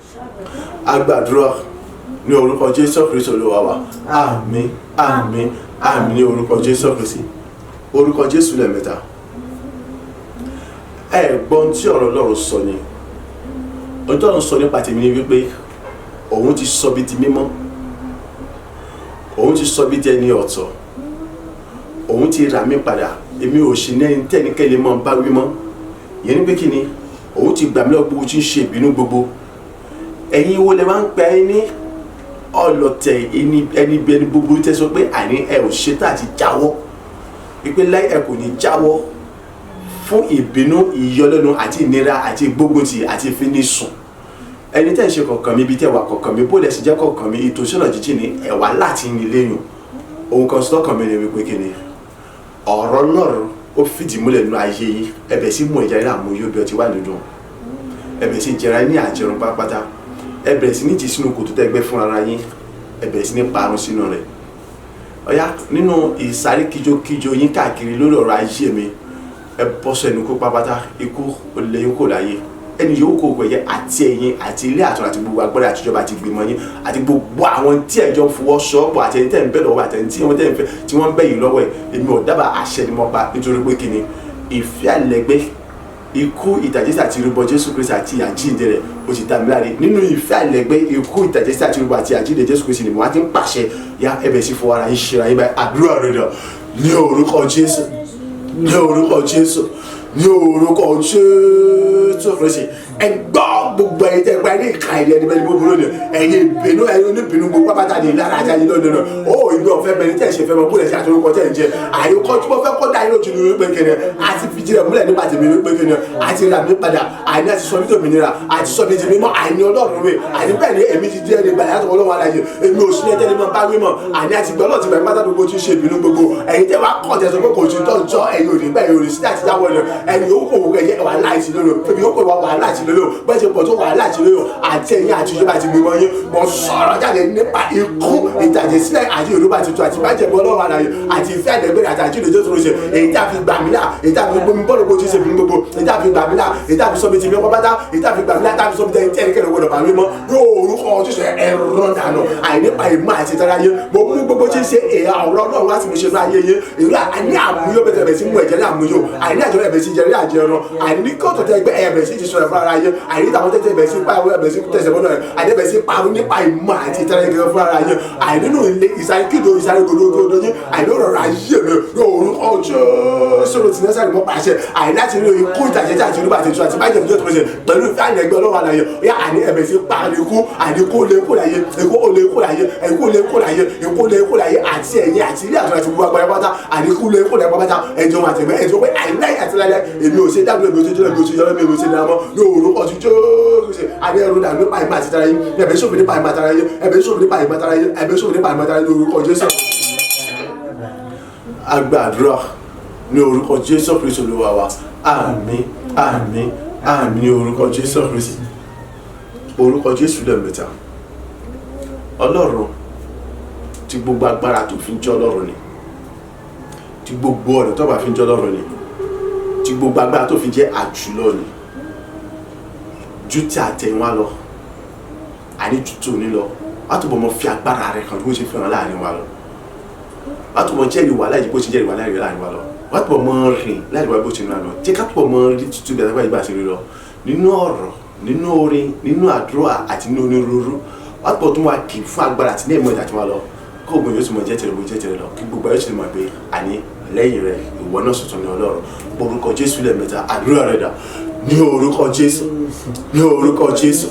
A gbàdúrà ní orúkọ Jésù Kristi Olúwa wa. Àmín, àmín, àmín ní orúkọ Jésù Kristi. Orúkọ Jésù lẹ́ẹ̀mẹ́ta. Ẹ gbọ́n tí ọ̀rọ̀ Ọlọ́run sọ ni. Ohun tí Ọlọ́run sọ nípa tèmi ni wípé òun ti sọ bí ti mímọ́, òun ti sọ bí ti ẹni ọ̀tọ̀, òun ti rà mí padà. Èmi ò sì ní ẹni tẹ́nikẹ́ni mọ́ bá wí mọ́. Ìyẹn ní pé kí ni òun ti gbà mí lọ́wọ́ gbogbo tí ń ṣe ìbínú gbogbo. Ẹ̀yin wo lẹ máa ń pẹ́ ní ọlọ̀tẹ̀ ẹni bí ẹni gbogbo tẹ́ sọ pé àní ẹ ò ṣetán àti jáwọ́, wípé láì ẹ kò ní jáwọ́ fún ìbínú ìyọlẹ́nu àti ìnira àti ìgbóguntì àti ìfinisùn. Ẹni tẹ́ ń ṣe kọ̀ọ̀kan mi, ibi tẹ́ wà kọ̀ọ̀kan mi, bó lẹ̀ sì jẹ́ kọ̀ọ̀kan mi, ìtòsọ́nà jíjìn ní ẹ̀wà láti ní léyìn. Ohun kan sọ́kàn mi ni wípé kí ni ọ̀rọ̀ Ọlọ́run ó fìdí múlẹ̀ nínú ayé yín. Ẹbẹ̀ sí mú ìjà ilé àmú yóò bí ọtí wà nínú. Ẹbẹ̀ sí jẹra ní àjẹrun pátápátá. Ẹ bẹ̀rẹ̀ sí ní jì sínú kòtò tẹ́ gbẹ́ fún ara yín. Ẹ bẹ̀rẹ̀ sí ní parun sínú rẹ̀. Ọ̀yá nínú ìsáré kíjokíjo yín káàkiri lórí ọ̀rọ̀ ayé mi, ẹ bọ́ sọ ẹnu kó pátápátá, ikú olè yín kò láyé. Ẹni yòówù kó pẹ̀yẹ àti ẹ̀yin àti ilé àtọ̀run àti gbogbo agbára àtijọba àti ìgbìmọ̀ yín àti gbogbo àwọn tí ẹ̀jọ́ ń fọwọ́sowọ́pọ̀ àti ẹni tẹ́ ń bẹ̀ lọ́wọ́ àti ẹni tí wọ́n tẹ́ ń fẹ́ tí wọ́n ń bẹ̀ yìí lọ́wọ́ ẹ̀. Èmi ò dábàá àṣẹ ni mo pa nítorí pé kí ni ìfẹ́ àlẹ́gbẹ́ ikú ìtàjẹ́sí àti ìrúbọ Jésù Kristi àti àjíǹde rẹ̀ ó ti dá mi láre. Nínú ìfẹ́ àlẹ́gbẹ́ ikú ìtàjẹ́sí àti ìrúbọ àti àjíǹde Jésù Kristi ni mo wá ti ń pàṣẹ ya ẹbẹ̀ sí fọwọ́ ara yín ṣera yín báyìí. Àdúrà rẹ̀ dà ní orúkọ Jésù, ní orúkọ Jésù, ní orúkọ Jésù Kristi. Ẹ gbọ́ Gbogbo ẹ̀yin tẹ́ gba ní ìka ẹ̀yẹ níbẹ̀ ní gbogbo lónìí, ẹ̀yin ìbínú, ẹ̀yin oníbínú gbogbo pátá ní ìlara ajá yìí lónìí náà. Ó ìlú ọ̀fẹ́ bẹ̀rẹ̀ tẹ̀ ṣe fẹ́ mọ bóyá ṣe àtúrúkọ tẹ̀ ń jẹ àyíkọ́ tí wọ́n fẹ́ kọ́ dá yín lójú ní wípé kéde àti fìdí rẹ̀ múlẹ̀ nípa tèmi wípé kéde àti rà mí padà, àní àti sọ mí dòmìnira, àti sọ mí di mímọ́, àní Ọlọ́run mi, àní bẹ́ẹ̀ ni èmi ti jẹ́ ẹni gbàlẹ́ àtọwọ́ Ọlọ́run alààyè, èmi ò sílẹ̀ tẹ́lẹ̀ mọ́ bá wí mọ́, àní àti gbọ́ lọ́ọ̀tì gbàgbé pátá gbogbo tí ń ṣe ìbínú gbogbo ẹ̀yin tẹ́ wá kọ̀ tẹ́ sọ pé kò sí tọ́jọ́ ẹ̀yin ò ní bẹ́ẹ̀ ẹ̀yin ò ní sí àti dáwọ́ ẹ̀ ẹ̀yin yòókù kò wù ẹ̀yẹ wàhálà ìsìn lórí ẹ̀yin yòókù wà wàhálà ìsìn lórí bẹ́ẹ̀ ṣe pọ̀ tó wàhálà ìsìn lórí àti ẹ̀yin àti ìjọba àti gbogbo yín. Mo sọ̀rọ̀ jáde nípa ikú ìtàjẹ̀sílẹ̀ àti Yorùbá tuntun àti májẹ̀mú Ọlọ́run alààyè àti ìfẹ́ àdẹ́gbẹ̀rẹ̀ àti àjíǹde Jésù Kristi, èyí tí a fi gbà mí là, èyí tí a fi gbomi bọ́ọ̀lù bó ti ṣe fún gbogbo, èyí tí a fi gbà mí là, èyí tí a fi sọ mi ti mi ọkọ bátá, èyí tí a fi gbà mí là, tí a fi sọ mi tẹ́ ẹnikẹ́ni gbọdọ̀ bá mi mọ́ yóò orúkọ Jésù ẹ̀rọ dànù àìnípa ìmọ̀ àti ìtara yé. Mo mú gbogbo tí ń ṣe èyà ọ̀rọ̀ náà láti mú ṣe fún ayé yé ìlú àní àmúyó bẹ̀rẹ̀ bẹ̀rẹ̀ sí mú ẹ̀jẹ̀ ní àmúyó, àìní àjọ bẹ̀rẹ̀ sí jẹrí àjẹrán, àìní kí ọ̀tọ̀ tẹ́ ẹgbẹ́ ẹ̀yà bẹ̀rẹ̀ sí ti sọ̀rọ̀ fún ara yé, àìní tàwọn tẹ́tẹ́ bẹ̀rẹ̀ sí pàrọ̀ bẹ̀rẹ̀ sí tẹ̀sẹ̀ bọ́nà rẹ̀, àìní bẹ̀rẹ̀ sí parun nípa ìmọ̀ àti ìtara yé gẹ́gẹ́ fún ara yé, àìní nínú ilé ìsárékìdò ìsárégodògodò yín, àìní ọ̀rọ̀ ayé mi lórúkọ Jésù ti Násárẹ́tì mọ́ pàṣẹ àìní láti rí ikú ìtàjẹ́jẹ́ àti olúbàtì tuntun àti májèlé tó ṣe pẹ̀lú ìfẹ́ àìlẹ́gbẹ́ Ọlọ́run alààyè. Ó yá àní ẹ̀bẹ̀ sí parun ikú, àní kó lè kó láyé, ikú ó lè kó láyé, ikú lè kó láyé, ikú lè kó láyé, àti ẹ̀yin àti ilé àtúnṣe àti gbogbo agbára pátá, àní kú lè kó láyé pátá, ẹ̀jọ̀ wọn àtẹ̀gbẹ́ ẹ̀jọ̀ pé àìláyé àti láyé èmi ò ṣe dábìlẹ̀, èmi ò ṣe jọ́lẹ̀, èmi ò ṣe jọ́lẹ̀, èmi ò ṣe dáná mọ́ ní orúkọ ti Jésù. Àní ẹ̀rù dànù nípa ìmọ̀ àti tara yín, ẹ̀bẹ̀ sófin nípa ìmọ̀ àtara yín, ẹ̀bẹ̀ sófin nípa ìmọ̀ àtara yín, ẹ̀bẹ̀ sófin nípa ìmọ̀ àtara yín ní orúkọ Jésù. A gbàdúrà ní orúkọ Jésù Kristi Olúwa wa. Àmín, àmín, àmín ní orúkọ Jésù Kristi. Orúkọ Jésù lẹ́ẹ̀mẹ́ta. Ọlọ́run tí gbogbo agbára tó fi ń jẹ́ Ọlọ́run ni, tí gbogbo ọ̀nà tó bá fi ń jẹ́ Ọlọ́run ni, tí gbogbo agbára tó fi jẹ́ àjùlọ ni, ju tí àtẹ̀yìnwá lọ, àní ju tòní lọ, wàá túbọ̀ mọ fi agbára rẹ kan bí ó ṣe fẹ́ràn láàrin wa lọ, wàá túbọ̀ jẹ́rìí wà láì bó ṣe jẹ́rìí wà láàrin wa lọ, wàá túbọ̀ mọ rìn láì wá bó ṣe rìn lọ, jẹ́ ká túbọ̀ mọ rí tuntun bí àtàgbà ìgbà ṣe rí lọ nínú ọ̀rọ̀, nínú orin, nínú àdúrà àti nínú onírúurú. Wàá túbọ̀ tún wá kì í fún agbára àti ní ìmọ̀ ìdàtí wa lọ, kó ògùn yóò tún mọ jẹ́ tẹ̀lé bó jẹ́ tẹ̀lé lọ, kí gbogbo ayé sì mọ̀ pé àní lẹ́yìn rẹ̀ ìwọ náà sọ̀tún ní Ọlọ́run. Orúkọ Jésù lẹ́ẹ̀mẹ́ta. Àdúrà rẹ̀ dà ní orúkọ Jésù, ní orúkọ Jésù,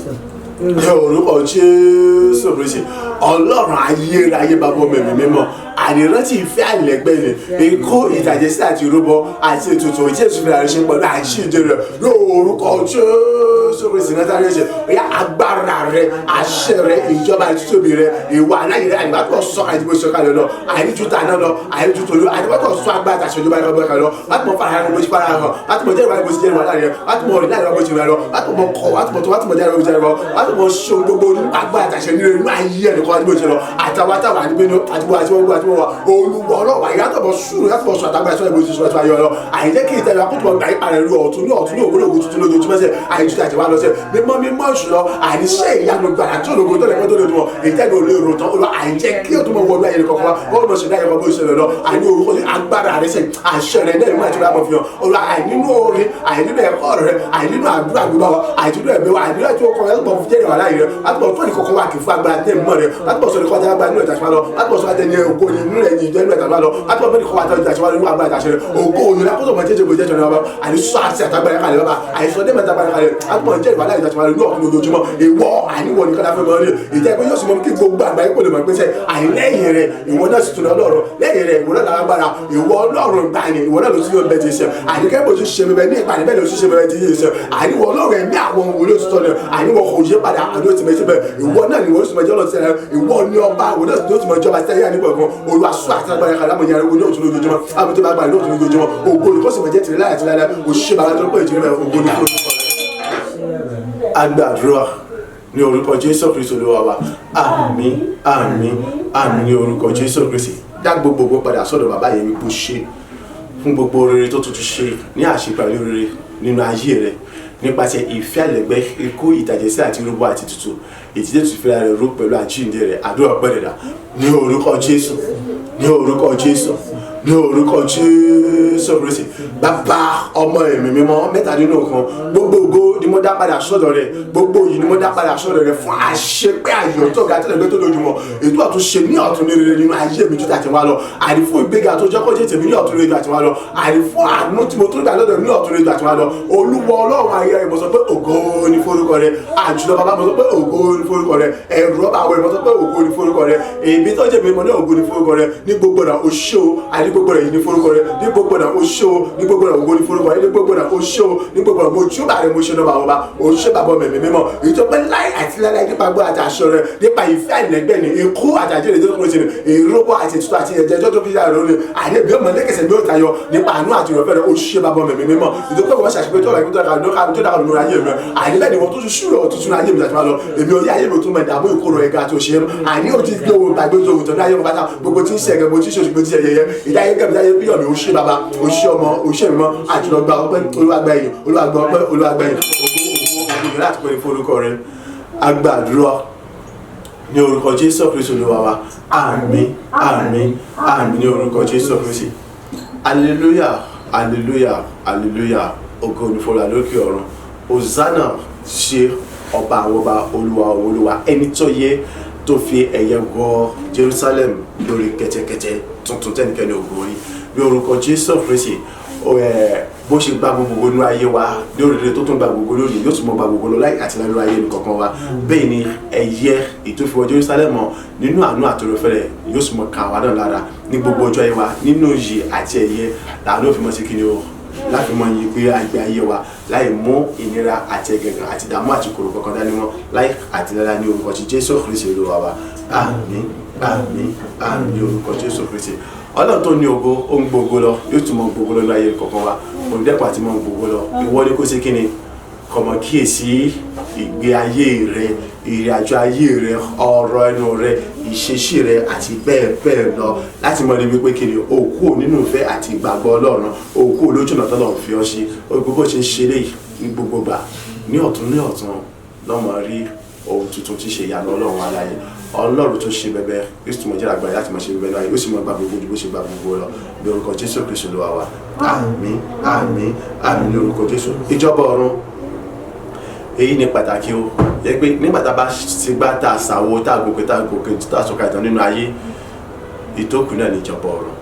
ní orúkọ Jésù Kristi. Ọlọ́run ayérayé, bàbá ọmọ ẹ̀mí mímọ́, ànírántí ìfẹ́ àìlẹ́gbẹ́ ni ikú ìtàjẹsí àti ìrúbọ àti ètùtù Jésù fi àrẹ ṣe pẹ̀lú àjíǹde rẹ̀ lórúkọ Jésù Kristi Násárẹ́tì. Ó yá agbára rẹ̀, àṣẹ rẹ̀, ìjọba ìtútóbi rẹ̀, ìwà aláyè rẹ̀, àyíbá sọ àìdìbò sọ̀kalẹ̀ lọ, àìríjú tàná lọ, àìríjú tòlú, àyíbá sọ agbára àti ìjọba ìjọba kalẹ̀ lọ, láti mọ fara hàn bó ṣe fara hàn, láti mọ jẹ́ ìwà bó ṣe jẹ́ ìwà láàrin rẹ̀, láti mọ rìn láàrin bó ṣe rìn lọ, láti mọ kọ̀, láti mọ tó, láti mọ jẹ́ ìwà bó ṣe rìn lọ, láti mọ ṣe gbogbo agbára àti àṣẹ nínú inú ayé ẹnì kan àti bó ṣe lọ, àtàwọn àtàwọn àdìbẹ́nu àti bó àti wọ́n àti wọ́n wà olùwọ̀ ọlọ́wà ìyàtọ̀ sùúrù láti bọ̀ sọ àtàgbà ìṣọ́ ìbò ìṣọ́ ìṣọ́ ayọ̀ lọ, àìjẹ́ kí ìtẹ̀lẹ̀ akótó ọgbà ìparẹ̀ ru ọ̀tún ní ọ̀tún ní òwúrọ̀ ògùn tuntun lójoojúmọ́ sẹ́ àìjú àti wà lọ́sẹ̀ mímọ́ mímọ́ ìṣúná àìníṣẹ́ ìyanu gbàrà tí ológun tó lẹ́kọ́ tó lè dùn ọ́ ìtẹ́nu olè rò tán olú àìjẹ́ kí o tó mọ wọnú ayẹyẹ kọ̀ọ̀kan wa wọ́n mọ̀ ṣẹ̀dá ẹ̀kọ́ bó ṣe lọ àìní orúkọ sí agbára rẹ̀ sẹ́ àṣẹ rẹ̀ náà ìmọ̀ àti ìmọ̀ àfihàn olú àìnínú orin, àìnínú ẹ̀kọ́ rẹ̀, àìnínú àdúrà gbogbo wa, àìnínú ẹ̀mí wa, àìnínú ẹ̀tí ọkọ̀ rẹ̀ gbọ̀n fún jẹ́rìí wà láàyè rẹ̀ láti bọ̀ fún ìkọ̀kọ̀ wa kì í fún agbára tẹ̀ mọ́ rẹ̀ láti bọ̀ sọ̀rọ̀ kọjá agbára nínú ìtàṣíwá lọ láti bọ̀ sọ̀rọ̀ àtẹ̀yẹ ògo nínú ẹ̀yìn ìjọ nínú ìtàṣíwá lọ láti bọ̀ bẹ́ẹ̀ kọ́ wa tọ́jú ìtàṣíwá nínú agbára ìtàṣẹ rẹ̀ ògo òyìnbó lákòóso mọ̀ jẹ́jẹ́ bó jẹ́jẹ́ náà àìsọ àti àtàgbára kalẹ̀ bàbá àìsọ dé mẹ́ta gbára kalẹ̀ láti bọ̀ jẹ́rìí wà láàyè ìtàṣíwá nínú ọ̀tún lójoojúmọ́ ìwọ àníwọ̀ nìkan láfẹ́ mọ́ rí ìjẹ́ pé yóò sì mọ kí gbogbo àgbáyé kò lè mọ̀ pé sẹ́ àìlẹ́yìn rẹ̀ ìwọ náà sì tún Ọlọ́run lẹ́yìn rẹ̀ ìwọ náà lágbára ìwọ Ọlọ́run gbani ìwọ náà ló ti yóò bẹ ti ṣe àníkẹ́ bó ti ṣe bẹbẹ ní ìpàdé bẹ́ẹ̀ ló ti ṣe bẹbẹ ti yé ṣe àníwọ̀ Ọlọ́run ẹ̀mí àwọn wòlé òtítọ́ ni àníwọ̀ kò yé padà àní ó ti mẹ́tí bẹ́ẹ̀ ìwọ náà ni ìwọ ó sì mọ jọ́ lọ sí ẹ ìwọ ní ọba ìwọ náà ló ti mọ jọba sẹ́yìn àníbọ̀ kan Olúwa sọ àti agbára kan lámọ̀ yàrá ní òtún lójoojúmọ́ àbí tó bá gbà ní òtún lójoojúmọ́ ògo ni kó sì mọ jẹ́ tìrẹ láyà tìrẹ òṣìṣẹ́ bàbá tó pé ìtìrẹ bẹ́ẹ̀ ògo ni kó. Agbàdúrà ní orúkọ Jésù Kristi Olúwa wa. Àmín, àmín, àmín ní orúkọ Jésù Kristi. Dá gbogbogbò padà sọ́dọ̀ bàbá yẹn wípé ó ṣe fún gbogbo rere tó tuntun ṣe ní àṣeparí rere nínú ayé rẹ nípasẹ̀ ìfẹ́ àlẹ́gbẹ́ ikú ìtàjẹsí àti rúbọ àti tútù ìdílé tùfẹ́ra rẹ̀ ró pẹ̀lú àjíǹde rẹ̀. Àdúrà pẹ̀lẹ́dà ní orúkọ Jésù, ní orúkọ Jésù, Ní orúkọ Jésù Kristi, Bàbá, Ọmọ, Ẹ̀mí Mímọ́, mẹ́ta nínú ọ̀kan, gbogbo ògo ni mo dá padà sọ́dọ̀ rẹ̀, gbogbo yìí ni mo dá padà sọ́dọ̀ rẹ̀ fún àṣepé ayọ̀ tó ga tẹ́lẹ̀ gbé tó lójúmọ́, ètò àtúnṣe ní ọ̀tún ní rere nínú ayé mi tó tàti wá lọ, àní fún ìgbéga tó jẹ́ kó jẹ́ tèmi ní ọ̀tún rere àti wá lọ, àní fún àánú tí mo tún gbà lọ́dọ̀ ní ọ̀tún rere àti wá lọ. Olúwa Ọlọ́run ayé rẹ̀, mo sọ pé ògo ni forúkọ rẹ̀. Àjùlọ Bàbá, mo sọ pé ògo ni forúkọ rẹ̀. Ẹ̀rù ọba àwọn mo sọ pé ògo ni forúkọ rẹ̀. Èmi tó jẹ́ mi mo ní ògo ni forúkọ rẹ̀. Ní gbogbo ọ̀nà o ṣé o, àní gbogbo ọ̀nà yìí ni forúkọ rẹ̀. Ní gbogbo ọ̀nà o ṣé o, ní gbogbo ọ̀nà ògo ni forúkọ rẹ̀. Ní gbogbo ọ̀nà o ṣé o, ní gbogbo ọ̀nà mo júbà rẹ̀, mo ṣe lọ́ba ọba, o ṣé Bàbá, Ẹ̀mí Mímọ́, èyí tó pé láì àti láíláí nípa gbọ́ àti aṣọ rẹ̀, nípa ìfẹ́ àìlẹ́gbẹ́ ni ikú àti àjẹrè tó kúrò sínú ìrọ́bọ̀ àti ètùtù àti ẹ̀jẹ̀ tó fi yára lónìí, àní bí ọmọ lẹ́kẹsẹ̀ bí ó tayọ nípa àánú àti ìrọ̀fẹ́ rẹ̀. O ṣé Bàbá, Ẹ̀mí Mímọ́, èyí tó pé wọ́n ṣàṣepé tó ọ̀rọ̀ tó dára lórí ayé mi, àní bẹ́ẹ̀ ni wọ́n tó ṣe ṣúrọ̀ tuntun ayé mi àti máa lọ. Èmi orí ayé mi tó mọ ìdààmú ìkorò ẹ̀ga àti òṣèré, àní ò ti gbé ohun gbàgbé ohun tó ní ayé mi pátá, gbogbo tí ń ṣe ẹ̀gẹ́, gbogbo tí ń ṣe oṣù, gbogbo tí ń ṣe ẹ̀yẹ ìdáyé gẹ̀mí ìdáyé bíyọ̀ mi. O ṣé Bàbá, o ṣé Ọmọ, o ṣé Mímọ́. Àjùlọ gba ọpẹ́, Olúwa gba ẹ̀yìn, Olúwa gba ọpẹ́, Olúwa gba ẹ̀yìn, ògo, ògo, ògo láti pè ní forúkọ rẹ̀. Agbàdúrà ní orúkọ Jésù Kristu Olúwa wa. Àmín, àmín, àmín ní orúkọ Jésù Kristi. Hallelujah, hallelujah, hallelujah. Ògo ní fọlá lókè ọ̀run. Hosanna ṣe ọba àwọn ọba, Olúwa àwọn olúwa, ẹni tó yẹ tó fi ẹ̀yẹ wọ Jerusalem lórí kẹ́tẹ́kẹ́tẹ́ tuntun tẹ́nikẹ́ni ògo rí. Bí orúkọ Jésù Kristi bó ṣe gba gbogbo inú ayé wa lórí rere, tó tún gba gbogbo lórí, yóò tún mọ gba gbogbo lọ láì àti lẹ́nu ayé nìkankan wa. Bẹ́ẹ̀ ni ẹ̀yẹ ìtòfiwọ́ Jerusalem nínú àánú àtòròfẹ́ rẹ̀ yóò tún mọ ká wa náà lára ní gbogbo ọjọ́ ayé wa nínú iyì àti ẹ̀yẹ làánú òfin mọ́ sí kí ni o láti mọ iye pé àgbé ayé wa láì mú ìnira àti ẹ̀gẹ̀gàn àti ìdààmú àti kòrò kankan dání mọ́ láì àti lára ní orúkọ ti Jésù Kristi Olúwa wa. Àmín, àmín, àmín ní orúkọ Jésù Kristi. Ọlọ́run tó ní ògo, ó ń gbogbo lọ, yóò tún mọ gbogbo lọ ní ayé kankan wa. Òǹdẹ́pọ̀ àti mọ gbogbo lọ. Ìwọ ni kó ṣe kí ni kọmọ kíyèsí ìgbé ayé rẹ, ìrìn àjò ayé rẹ, ọ̀rọ̀ ẹnu rẹ, ìṣesí rẹ àti bẹ́ẹ̀ bẹ́ẹ̀ lọ, láti mọ ní wípé kí ni o kúrò nínú ìfẹ́ àti ìgbàgbọ́ Ọlọ́run, o kúrò lójúnà tọ́lọ́run fi ọ́ sí. Gbogbo ṣe ń ṣe léyìí ní gbogbo gbà ní ọ̀tún ní ọ̀tún lọ́mọ rí ohun tuntun tí ṣe ìyanu Ọlọ́run aláyé. Ọlọ́run tó ṣe bẹbẹ, Kristu mọ̀ jẹ́ àgbáyé láti máa ṣe bẹbẹ láyé, ó sì mọ̀ gba gbogbo ju bó ṣe gba gbogbo lọ ní orúkọ Jésù Kristu Olúwa wa. Àmín, àmín, àmín ní orúkọ Jésù. Ìjọba ọ̀run, èyí ni pàtàkì o. Yẹ pé nígbà tá a bá ti gbá tá a sàwó, tá a gòkè, tá a gòkè, tá a sọ̀ka ìtàn nínú ayé, ìtókù náà ní ìjọba ọ̀run.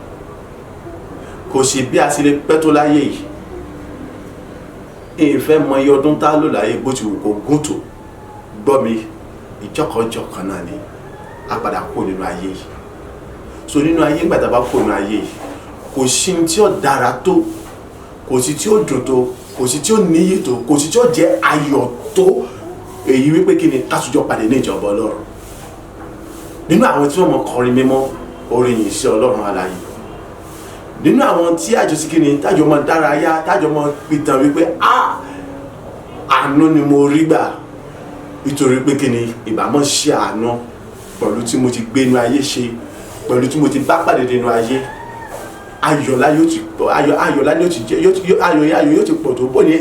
Kò sí bí a ṣe lè pẹ́ tó láyé yìí. Ìfẹ́ mọ iye ọdún tá a lò láyé, bó ti wù kó gùn tó, gbọ́ mi, ìjọkànjọkàn náà ni a padà kó nínú ayé yìí. So nínú ayé, nígbà tá a bá kó nínú ayé yìí, kò sí tí ó dára tó, kò sí tí ó dùn tó, kò sí tí ó níyì tó, kò sí tí ó jẹ́ ayọ̀ tó èyí wípé kí ni kásùjọ pàdé ní ìjọba Ọlọ́run nínú àwọn tí wọ́n mọ kọrin mímọ́, orin yìí sí Ọlọ́run alààyè, nínú àwọn tí àjọ sí kí ni tájọ mọ dárayá, tájọ mọ pìtàn wípé a àánú ni mo rí gbà, nítorí pé kí ni ìbámọ̀ ṣe àánú pẹ̀lú tí mo ti gbé inú ayé ṣe, pẹ̀lú tí mo ti bá pàdé nínú ayé. Ayọ̀lá yóò ti pọ̀, ayọ̀, ayọ̀lá yóò ti jẹ́, yóò ti ayọ̀ yẹn, ayọ̀ yóò ti pọ̀ tó bó ni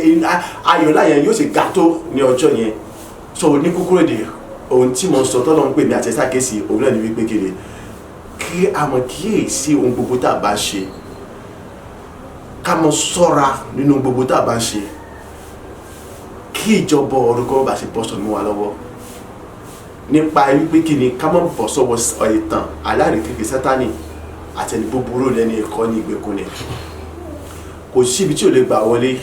ayọ̀lá yẹn yóò ti ga tó ní ọjọ́ yẹn. So ní kúkúrú èdè, ohun tí mo sọ tọ́lọ́ ń pè mí àti ẹ̀sà kéésì òun náà ni wípé kí ni kí a mọ̀ kíyèsí ohun gbogbo tá a bá ṣe, ká mọ̀ ṣọ́ra nínú gbogbo tá a bá ṣe, kí ìjọba ọ̀run kọ́ bá ṣe bọ́ sọ̀nù wa lọ́wọ́ nípa wípé kí ni ká mọ̀ bọ́ sọ́wọ́ ìtàn alárìnkèké Sátánì àti ẹni búburú lẹ́ni ẹ̀kọ́ ní ìgbèkùn ni. Kò sí ibi tí ò lè gbà wọlé,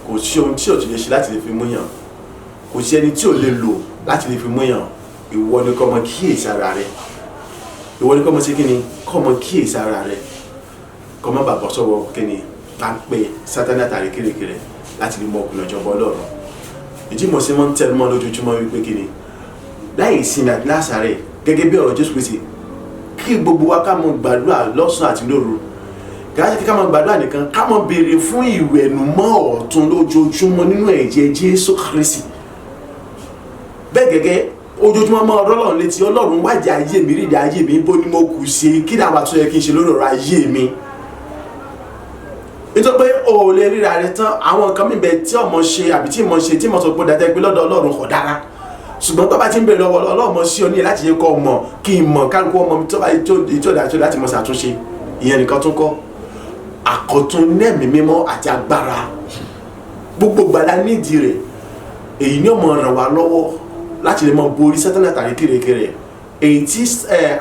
kò sí ohun tí ò ti lè ṣe láti lè fi mú yàn, kò sí ẹni tí ò lè lò láti lè fi mú yàn. Ìwọ ni kó mọ kíyèsí ara rẹ. Ìwọ ni kó mọ sí kí ni kó mọ kíyèsí ara rẹ, kó má bàa bọ́ sọ́wọ́ kí ni páńpẹ́ Sátánì àtàrí kérékéré láti lè mọ ọkùnrin ọjọ́ Ọlọ́run. Ìdí mo ṣe máa ń tẹnu mọ́ lójoojúmọ́ wípé kí ni láì sinmi àti lásàrẹ̀, gẹ́gẹ́ bí ọ̀rọ̀ Jésù Kristi, kí gbogbo wa ká mọ gbàdúrà lọ́sàn àti lóru. Kì í ṣe ká mọ gbàdúrà nìkan, ká mọ béèrè fún ìwẹ̀nùmọ́ ọ̀tun lójoojúmọ́ nínú ẹ̀jẹ̀ Jésù Kristi. Bẹ́ẹ̀ gẹ́gẹ́, ojoojúmọ́ mọ́ ọ̀rọ̀ Ọlọ́run létí. Ọlọ́run, wádìí ayé mi, rídìí ayé mi, bó ni mo kù sí, kí ni àwọn àtúnyẹ kí n ṣe lórí ọ̀rọ̀ ayé mi, nítorí pé o ò lè ríra rẹ tán. Àwọn nǹkan mi bẹ tí ọmọ ṣe àbí tí mo ṣe tí mo sọ pé dáadáa pé lọ́dọ̀ Ọlọ́run kò dára, ṣùgbọ́n tó bá ti ń bèrè lọ́wọ́ Ọlọ́run sí ọ ní láti yẹ kó mọ̀, kí n mọ̀, kálukú ọmọ mi tó bá tó tó dáa tó láti mọ̀ ṣàtúnṣe. Ìyẹn nìkan tún kọ́, àkọ́tún nẹ́ẹ̀mí mímọ́ àti agbára gbogbo gbàdá nídìí rẹ̀. Èyí ni ó máa ràn wá lọ́wọ́ láti lè máa borí Sátánì àtàrí kérekére. Èyí tí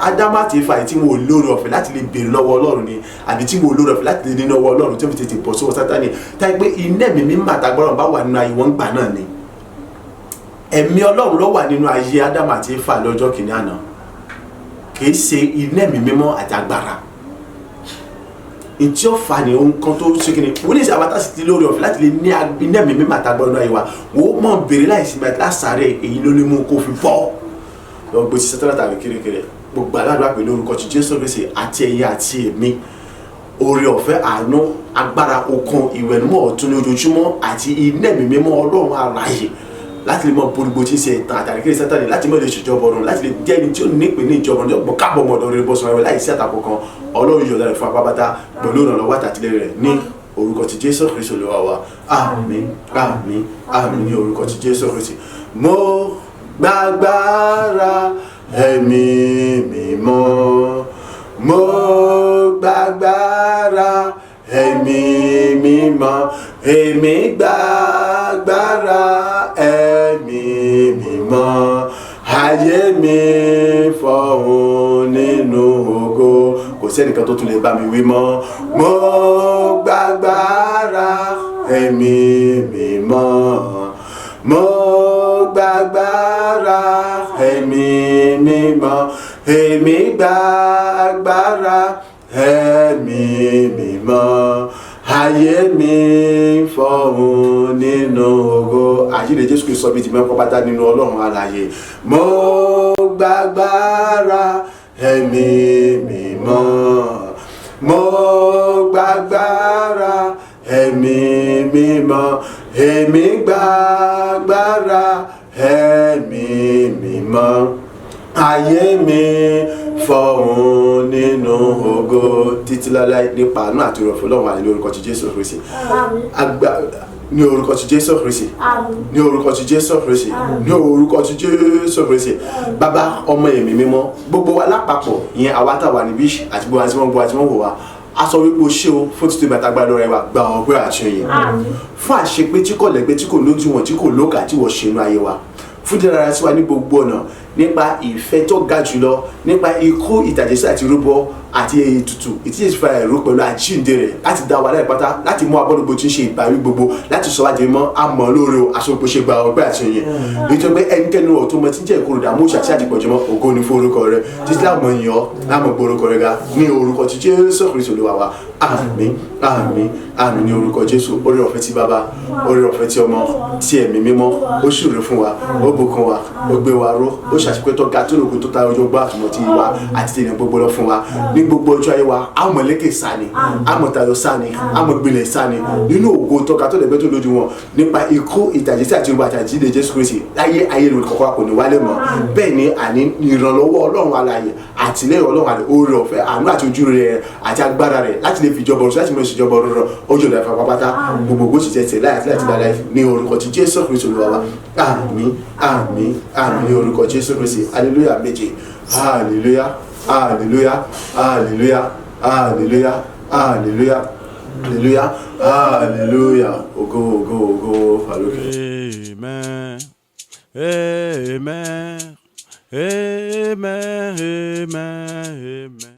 Ádámù àti Éfà, èyí tí wọn ò lóore ọ̀fẹ́ láti lè béèrè lọ́wọ́ Ọlọ́run ni, àbí tí wọn ò lóore ọ̀fẹ́ láti lè ní lọ́wọ́ Ọlọ́run, tí wọ́n fi tètè bọ́ sọ́wọ́ Sátánì. Táyé pé iná ẹ̀mí mímọ́ àtàgbọ́ràn bá wà nínú ayé wọn gbà náà ni. Ẹ̀mí Ọlọ́run ló wà nínú ayé Ádámù àti Éfà lọ́jọ́ kìíní àná, kìí ṣe iná ẹ̀mí mímọ́ àti agbára. Ntí ó fa ni ohun kan tó ṣe kí ni wọ́n lè ṣe àwọn àtàsí ti lórí ọ̀fẹ́ láti lè ní iná ẹ̀mí mímọ́ àtàgbọ́ràn nínú ayé wa. Wọ́n mọ̀ béèrè láìsí lásàárẹ̀. Èyí ló ní mú kó fi bọ́ lọ gbé sísẹ tàbí kérékéré. Gbogbo aládùúgbò pẹ̀lú orúkọ ti Jésù Kristi, àti ẹ̀yin àti èmi, oore ọ̀fẹ́, àánú, agbára, okun, ìwẹ̀nùmọ́ ọ̀tun ní ojoojúmọ́ àti iná ẹ̀mí mímọ́ Ọlọ́run alààyè láti lè mọ boríbo tí ń ṣe ìtàn àtàrí kéré Sátánì, láti mọ lè ṣèjọba ọ̀run, láti lè jẹ́ ẹni tí ó nípìn ní ìjọba ọ̀run gbọ́ káàbọ̀ ọmọdé orí bọ́sùn rẹ̀ láì sí àtakò kan. Ọlọ́run yọ̀ọ̀dá rẹ̀ fún apábátá pẹ̀lú ìrànlọ́wọ́ àtàtìlẹ́yìn rẹ̀ ní orúkọ ti Jésù Kristi Olúwa wa. Àmín, àmín, àmín ní orúkọ ti Jésù Kristi. Mo gbàgbára ẹ̀mí mímọ́, mo gbàgbára ẹ̀mí mímọ́, èmi gbàgbára ẹ̀mí mímọ́, ayé mi fọ̀hún nínú ògo. Kò sẹ́nìkan tó tún lè bá mi wí mọ́. Mo gbàgbára ẹ̀mí mímọ́, mo gbàgbára ẹ̀mí mímọ́, èmi gbàgbára ẹ̀mí mímọ́, ayé mi fọ̀hún nínú ògo. Àjíǹde Jésù Kristi sọ bí ti mẹ́kọ́ pátá nínú Ọlọ́run alààyè. Mo gbàgbára ẹ̀mí mímọ́, mo gbàgbára ẹ̀mí mímọ́, èmi gbàgbára ẹ̀mí mímọ́, ayé mi fọ̀hún nínú ògo títí láláì nípa àánú àti ìrọ̀fẹ́ Ọlọ́run àti ní orúkọ ti Jésù Kristi. Àmín. Àgbà ní orúkọ ti Jésù Kristi. Àmín. Ní orúkọ ti Jésù Kristi. Ní orúkọ ti Jésù Kristi. Bàbá, Ọmọ, Ẹ̀mí Mímọ́, gbogbo wa lápapọ̀, ìyẹn àwa tá a wà níbí àti gbogbo àti wọ́n gbọ́ àti wọ́n wò wá, a sọ wípé o ṣé o fún títí bàtà gbàdúrà rẹ wa. Gba ọpẹ́ àti ìyìn Àmín. fún àṣepé tí kò lẹ́gbẹ́, tí kò lójúwọ̀n, tí kò lókà, tí wọ́n ṣe inú ayé wa, fún dídára sí wa ní gbogbo ọ̀nà nípa ìfẹ́ tó ga jùlọ, nípa ikú ìtàjẹsí àti rúbọ àti ètùtù ìtí ìfà ẹ̀rú pẹ̀lú àjíǹde rẹ̀, láti dá wa láì pátá, láti mú abọ́dúgbò tí ń ṣe ìbáwí gbogbo, láti sọ wá di mímọ́. Àmọ́ lóore o, aṣọ ṣe gba ọpẹ́ àti ìyìn, nítorí pé ẹnikẹ́ni ọ̀ tó mọ tí ń jẹ́ ìkorò dààmú òṣì àti àdìpọ̀jùmọ́. Ògo ni fún orúkọ rẹ̀ títí láàmú yìn ọ́, láàmú gbórúkọ rẹ̀ ga ní orúkọ ti Jésù Kristi Olúwa wa. Àmín, àmín, àmín ní orúkọ Jésù. Oore ọ̀fẹ́ ti Bàbá, oore ọ̀fẹ́ ti Ọmọ, ti Ẹ̀mí Mímọ́, ó ṣúre fún wa, ó bùkún wa, ó gbé wa ró, ó ṣàṣepẹ́ tó ga tó lóko tó ta ọjọ́ gbọ́ àtúmọ̀ tí wa àti tèèyàn gbogbo lọ fún wa ní gbogbo ọjọ́ ayé wa. Àmọ̀ lékè sáni, àmọ̀ tayọ sáni, àmọ̀ gbilẹ̀ sáni nínú ògo tó ga tó lẹ́gbẹ́ tó lójú wọn nípa ikú ìtàjẹsí àti ìrúbọ àti àjíǹde Jésù Kristi láyé ayé lórí kọ̀ọ̀kan kò ní wálé mọ́. Bẹ́ẹ̀ ni, àní ìrànlọ́wọ́ Ọlọ́run alààyè, àtìlẹ́yìn Ọlọ́run àti oore ọ̀fẹ́, àánú àti ojú rẹ̀ àti agbára rẹ̀ láti lè fi ìjọba ọ̀run, láti mọ ìṣèjọba ọ̀run rẹ̀ ọjọ́ ìlà ìfapápátá gbogbo ògo sì tẹ̀sẹ̀ láì àti láti dáadáa ní orúkọ ti Jésù Kristi Olúwa wa. Àmín, àmín, àmín ní orúkọ Jésù Kristi. Hallelujah méje. Hallelujah, hallelujah, hallelujah, hallelujah, hallelujah, hallelujah, hallelujah. Ògo, ògo, ògo fàlókè. Amen. Amen. Amen. Amen. Amen.